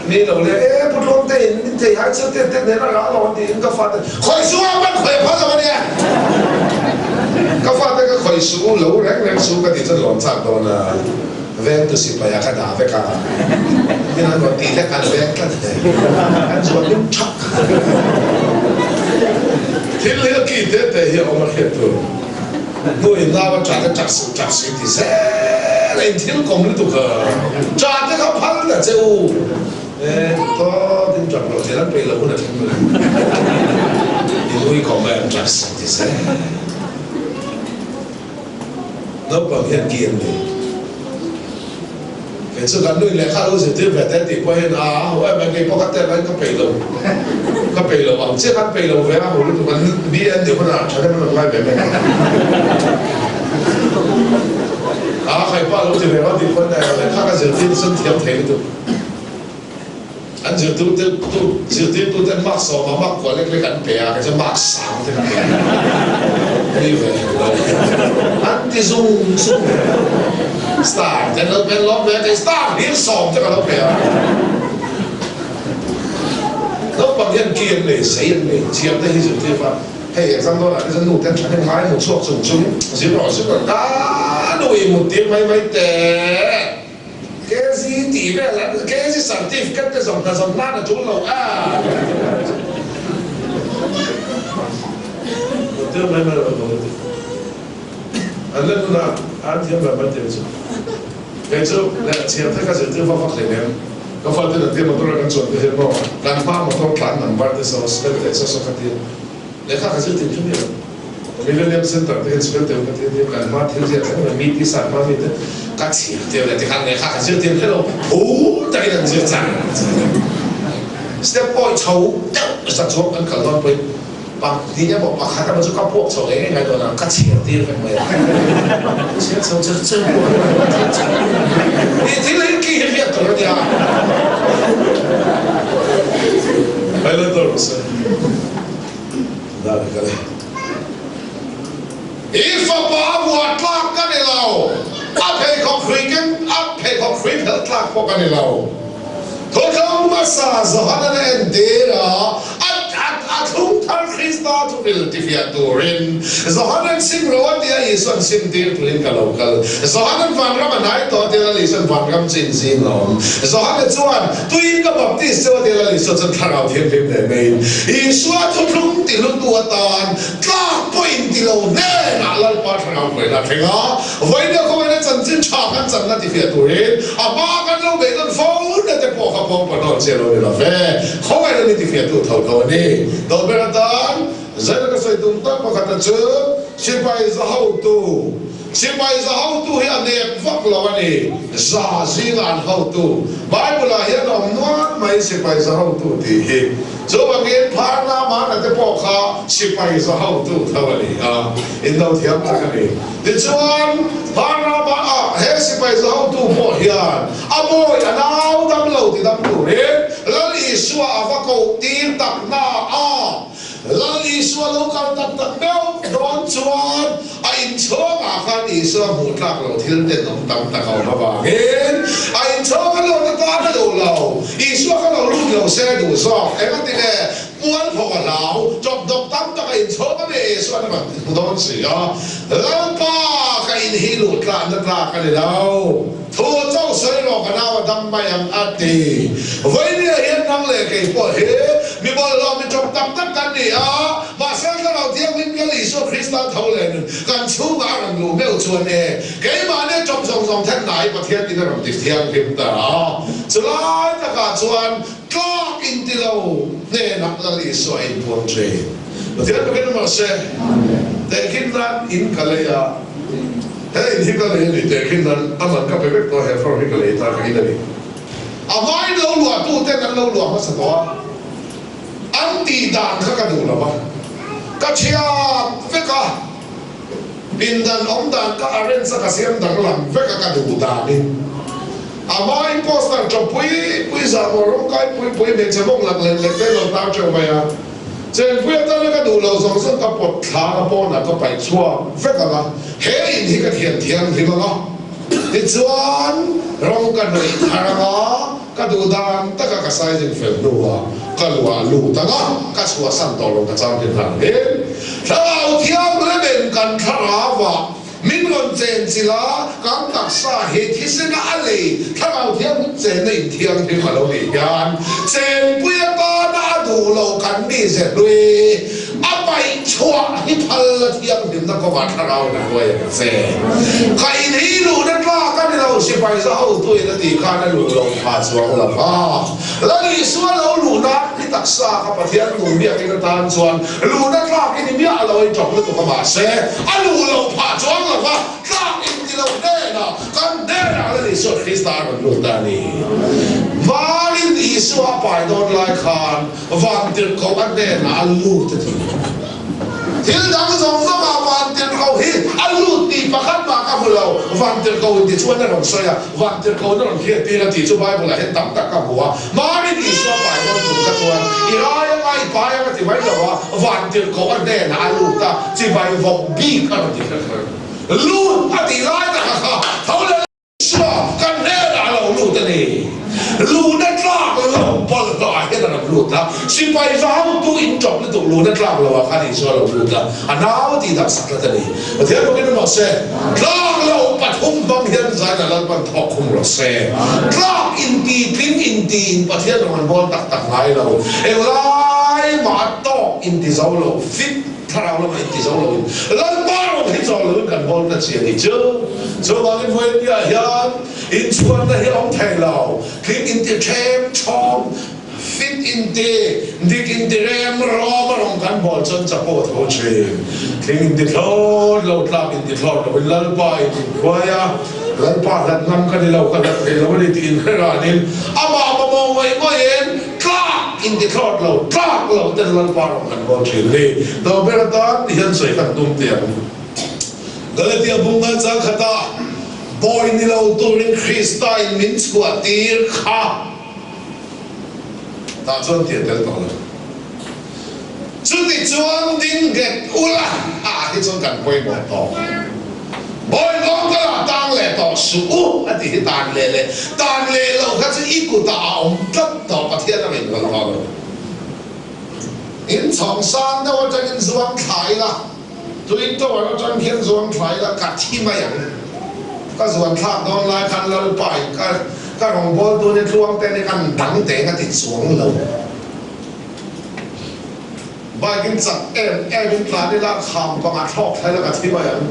Ni lo le, e Pu Tluangte in min thei hai chu te te nen a rah lo an tiin ka fate khawi suh a ban khawi a phal lo a nia. Ka fate ka khawi suh lo reng reng suh ka tih chuan lawm chak dawn a. Vengtu sipai ah ka dah vek a, min an rawn tih hlek an veng tlat hle. Kan zuan lim thak. Thil hi a ki te te hi a awm a hriat tur. Hnu in nau a ṭah te ṭah suh ṭah suh ti zel a in thil kawm lutuk a. Ṭah te kha phal ta che u. E tawt in ṭap lo thil an peih loh hun a thleng lo. I nui khawp mai an ṭap sak ti se. Naupang hian ki an nei. Kei chu kan nui lehkha lo zirtir ve te tih pawhin a ho em em kei pawh ka tel aiin ka peih lo. Ka peih lo ang chiah khan peih lo ve a ho lutuk an mi an nih hunah ṭhahnem an rawn ngai ve mai ang. A khaipa lo ti ve lo tih pawn lehkha ka zirtir chu an thiam thei lutuk. An zirtirtuten mark sawma mark kua lek lek an pe a, kei chuan mark sang te ka pe a. Ni ve lo. An ti zung zung. Star te an lo pe an lawm ve a, kei star hlir sawm te ka lo pe a. Naupang hian ki an nei, sei an nei, thiam te hi zirtir fa. Hei exam dawnah te chuan nu ten thahnem ngai hmu chhuak chung chung zir rawh zir rawh ka nu i mut tir mai mai teh. KZ tih vel an KZ certificate te zawm hna zawm nan a tul lo a. Mut tir mai mai rawh ka ti. An la nun a an thiam ve mai teh chu. Kei chu leh chhiar te ka zirtir vak vak hleinem. Ka fate an tia motor a kan chuan te hian maw kan hma motor tlan number te saw spell teh saw saw ka tia lehkha ka zir tin kha mi lo. Millennium Center te hian spell teh ka tia nia kan hma thil ziah thleng reng mi ti san hma mi te ka chhiar tir leh tikhan lehkha ka zir tin kha lo phur takin an zir char char. Step pawh chho deuh za chuang kan kal dawn pawhin Pahnih emaw pakhat emaw chu ka puak chho ngei ngei ngai dawn a, ka chhiar tir vek mai a. Chhiar chho chher chher pawh a ni a, chhiar chho. Ni thil hi ki hi hriat tur a nia. Highlander se dan ka le. I fapa vuah tlak ka ni lo, a pheikhawk hrui keng, a pheikhawk hrui phelh tlak pawh ka ni lo. Thuthlung hmasa Johanan a entir a, a a thlung thar Krista thupil tifiah turin Johanan sim ro a tia Isuan sim tir turin ka lo kal. Johanan vanram a hnai tawh a tia Lal Isuan vanram chu inzing a awm. Johana chuan tuiin ka baptis cheu a tia Lal Isua chuan thlarau thianghlim leh maiin Isua thuthlung tihlutu atan tlak pawh inti lo hnenah Lalpa thlarau hruaina a thleng a. Vawiin khawngaihna chanchin tha kan channa tifiah turin a hma kan lo beih dawn fo na te pawh kha pawng pahnawn chiah lo ni lo ve. Khawngaihna ni tifiahtu tho tho a ni. Dawlber atan Zaina ka sawi tum tak pakhat a chu sipai za hotu Sipai za hotu hi a nep vak lo a ni. Za zinga an hotu Bible ah hian a awm nual mai sipai za hotu tih hi. Chuvangin Pharna Mana te pawh kha sipai za hotu tho a ni a, in lo thiam tak a ni. Tichuan, Pharna Mana he sipai za hotu pawh hian a bawi a nau dam lo ti dam turin Lal Isua a va koh tir tak na a. Lal Isua lo kal tak tak meuh dawn chuan a inchhawngah khan Isua hmuh tlak lo thil tenawm tam tak a awm avangin a inchhawng a lawt atan a duh lo. Isua kha lo lut lo se a duh zawk. Engati nge mualpho a hlau? Chawpdawp tam tak a inchhawng a ni. Isua'n a rawn ti hmu dawn si a, Lalpa ka inhi luh tlahna tlak a ni lo. Thu chauh sawi rawh ka nau a dam mai ang a ti. Vawinia hian nang leh kei pawh hi mi bawlhhlawh mi tawp tak tak kan ni a, mahse Thlarau Thianghlim Lal Isua Krista tho leh nun kan chhungah a rawn luh meuh chuan e, keimahni tawp zawng zawng then hnai Pathian in a rawn ti thianghlim ta a. Chulai takah chuan tlak inti lo hnenah Lal Isua a inpuang thin. Pathian takin mahse tehkhin nan in ka lei a. He in hi ka lei a ni teh khin nan a man ka pe vek tawh a, he floor hi ka lei ta ka in a ni. A hmain lo luah tu ten an lo luah hmasa tawh a, an tih dan kha ka duh lo va, ka thiat vek a, pindan awm dan ka arrange a ka siam danglam vek a ka duh danin. A hmain poster tawp pui pui zahmawh rawngkai pui pui hmeichhe mawng lang lek lek te lo tar teuh mai a. Chenpui atana ka duh loh zawng zawng ka pawt thla ka pawnah ka paih chhuak vek ang a, he in hi ka thian thianghlim ang a, tichuan rawng ka hnawih thar ang a, ka duh dan taka ka sizing fel hnuah ka luah lut ang a, ka chhuahsan tawh lo ka chang hi hlan hin. Thlarau thianghlimin kan thlarauah Min rawn chen chilh a, kan taksa hi thisena a lei thlarau thianghlim chenna in thianghlim a lo nih hian chenpui atana a duh lo kan ni ze hlui a paih. Ngaih chhuah hi phal la thianghlimna kawngah thlarau in a hruai ang che. Ka in hi luhna tlak a ni lo, sipai za hotuin a tih khan a luh lo pha chuang lo va. Lal Isua lo luhna hi taksa kha Pathian nung biakin atan chuan luhna tlak i ni miah lo i ṭawp lutuk a mahse a luh lo phah chuang lo va, tlak in ti lo hnenah kan hnenah Lal Isua Krista a rawn lut ta a ni. Varin Isua a pai dawn lai khan Vantirhkoh a hnenah a lut a ti. Thil dang zawng zawngah Vantirhkoh hi a lut tih pakhat mah ka hmu lo. Vantirhkoh in ti chuan a rawn sawi a, Vantirhkoh in a rawn hriattir a tih chu Bible ah hian tam tak ka hmu a. Marin Isua pai dawn tum kha chuan i rai anga i pai anga ti mai lo a, Vantirhkoh a hnenah a lut a, chibai vawk bik a rawn ti kher kher. Lut a tih lai taka kha tho leh Isua kan hnenah a lo lut a ni. Luna tlak lo bawlhhlawh ah hian a lo lut a, sipai va hotu in ṭawp lutuk luna tlak lo ah khan Isua a lo lut a, a nau tih dak sak tlat a ni. Pathian bawkin rawh se, tlak lo pathum hmang hian zaina Lalpan thawk khum rawh se. Tlak inti tling inti in Pathian rawn an bawl tak tak ngai lo. Englai mah a tawk inti zo lo, fit. Thlarau lamah inti zo loin Lalpa rawng hi chawl loin kan bawl ta chi a nih chu. Chuvangin vawiinniah hian inchhuanna hi a awm thei lo. Tling inti ṭhem ṭhawm, fit inti, dik inti rem rawm a rawng kan bawl chuan chapo a tho ṭhin. Tling inti thlawt lo, tlak inti thlawt loin Lalpa in inkhuai a, Lalpa hlat ngam ka ni lo, ka hlat thei lo a ni tih inhreranin amah mamawh ngawih ngawihin, Tlak in ti thlawt lo, tlak lo ten Lalpa rawng kan bawl thin a ni. Do ber atan ti hian sawi kan tum teh ang. Galatia bunga chang khatah bawi ni lo turin Krista in min chhuah tir kha tah chuan ti a tel tawh lo. Chuti chuan ding nghet ula ah hi chuan kan pawimawh tawh. Bawi kawngka lah tang leh tawh suh u a ti hi tan leh leh tan leh loh kha chu i kutah a awm tlat tawh Pathian a rinhlawlh tawh lo. In chhawng sang deuh atangin zuang thla ila, Twin Tower atang khian zuang thla ila ka thi mai ang. Ka zuan thlak dawn lai khan Lalpa in ka ka rawngbawltu ni tluang te ni kan dang teng a ti chuang lo. Bike in chak em em in tlan ila kham pangah thlawk thlai la ka thi mai ang.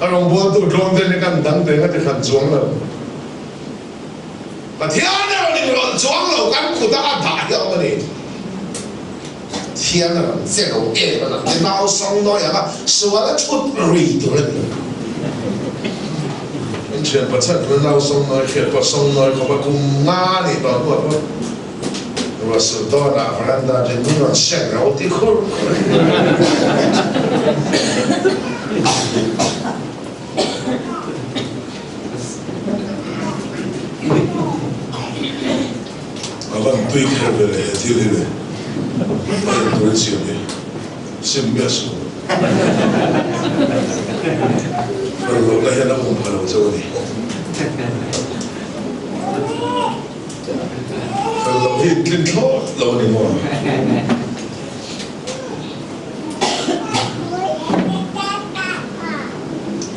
Ka rawngbawltu tluang te ni kan dang teng a ti hran chuang lo. Pathian erawh in rawlh chuang lo kan kut a a dah hi a awm a ni. Thian a rawn che lo em a lang te nau sawng nawi ang a sual a thut rui tur a ni lo. In thian pachat na nau sawng nawi hriat pawh sawng nawi khawp a kum nga nih tawh hnuah pawh ruah sur dawnah veranda din min rawn seng ro ti khur khur a ni. A van tui kher ve le he thil hi le a in tur in siam hi sim miah suh u. Fel lohna hian a um pha lo chauh a ni. Fel loh hi in tlin thlawt lo a ni maw?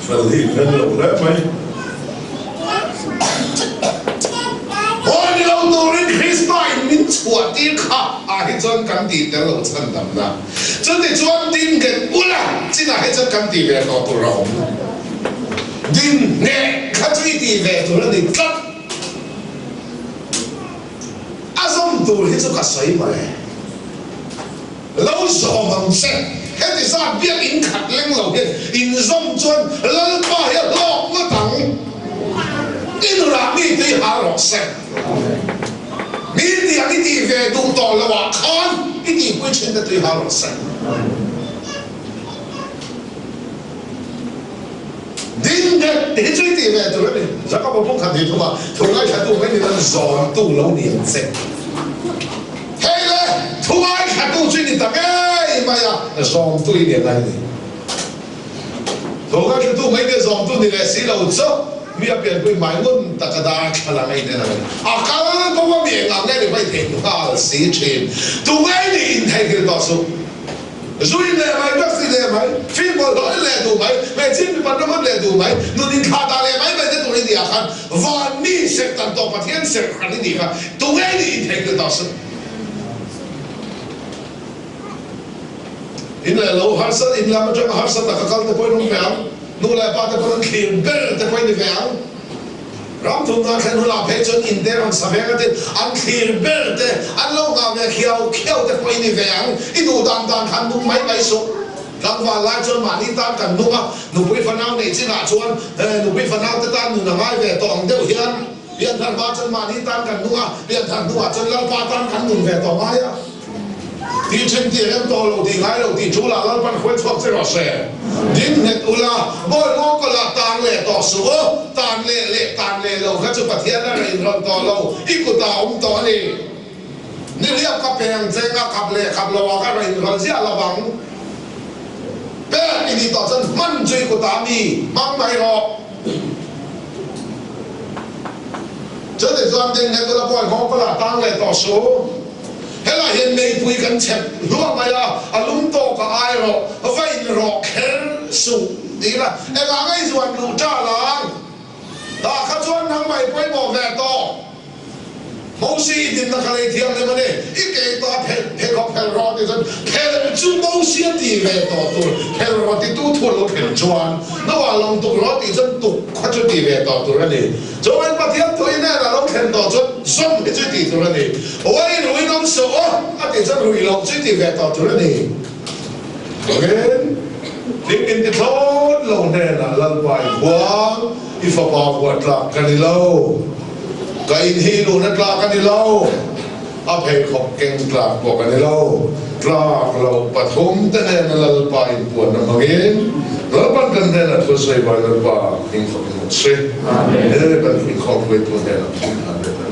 Fel hi in ren lo hle mai. Hawi ni lo turin Krista in min chhuah tir kha ah hi chuan kan tih tel lo chhan damna. Chuti chuan din nghet ula chinah hi chuan kan tih ve tawh tur a awm. Din ngheh kha chu i tih ve tur a ni tlat. A zawm tur hi chu ka sawi mawle. Lo zawm ang che. Heti zat biak in khat leng lo hian in zawm chuan Lalpa hi a hlawk ngawt ang. I nunah mi tui hal rawh se. Mi tiang i tih ve duh tawh lo ah khan i tihpui thin te tui hal rawh se. Ding nghet hi chu i tih ve tur a ni. Jakob-a pawh khan tih thung a, thu ngaithlatu mai ni lo zawntu lo ni ang che. Hei le, thu ngaithlatu chu i ni ta ngei mai a, zawmtu i ni a ngai ni. Thu ngaithlatu mai ni zawmtu ni leh si lo chu mi a pianpui hmai ngun taka dar thla la ngei nen a ni. A kal bo a mi eng ang nge ni hmai theih nghal si thin. Tu ngei ni intheihnghilh tawh suh. Zu in leh mai, drugs in leh mai, film bawlhhlawh in leh duh mai, hmeichhia mipat ram an leh duh mai, nun inthlah dah leh mai mai te tur i nih ah khan van mi serh tan tawh Pathian serh hran i nih kha tunge nih in theihnghilh tawh suh. In leh lo harsa, in lam atanga harsa taka kal te pawhin awm ve ang. Nu leh pa te pawn an thlir ber te pawhin ni ve ang. Ram thumna thlen hunah phei chuan in te rawn sa veng atin an thlir ber te an lo nghah ve khiau khiau te pawhin ni ve ang. I duh dan dan khan nung mai mai suh. Tlangval lai chuan mahni tan kan nung a, nupui fanau neih chinah chuan nupui fanau te tan nun a ngai ve tawh ang deuh hian pianthar hma chuan mahni tan kan nung a, pianthar hnuah chuan Lalpa tan kan nun ve tawh ngai a. Tih thin tih rem tawh lo tih ngai lo tih thu lah Lalpan hruai chhuak che rawh se. Ding nghet ula, bawi ruang kawlah tan leh tawh suh aw, tan leh leh tan leh lo kha chu Pathian a rawn inrawn tawh lo, i kutah a awm tawh a ni. Nihliap ka pe ang che nga khap leh khap lo ah ka rawn inrawn ziah lo vang. Pek i nih tawh chuan hman chu i kutah a mi, hmang mai rawh. Chutichuan ding nghet ula, bawi ruang kawlah tan leh tawh suh. Helai hian meipui kan chhep hluah mai a, a lum tawk a ai rawh, va in rawh kher suh ti ila, engah ngei zuan luh ṭal ang? Tah kha chuan nang mai pawimawh ve tawh. Mosi i dinna kha lei thianghlim a ni, i ke tawh a phelh pheikhawk phelh rawh ti chuan phelh chu Mosi a ti ve tawh tur, phelh rawh ti tu thu a lo phelh chuan Noah lawng tuk rawh tih chuan tuk kha chu ti ve tawh tur a ni. Chuan Pathian thu i hnenah lo thlen tawh chuan zawm hi chu i tih tur a ni. Uai ruin awm suh aw a tih chuan rui loh chu i tih ve tawh tur a ni. Amen. Thing in ti thlawt lo hnenah Lalpa i khuang, i fapa vuah tlak ka ni lo. Ka in hi luhna tlak a ni lo. A pheikhawk keng tlak pawh ka ni lo. Tlak loh pathum te nena Lalpa inpuanna hmangin Lalpan kan hnenah thu a sawi vai Lalpa hming fak in awm se. He kan inkhawm hruaitu hnenah thil hlan ve ta.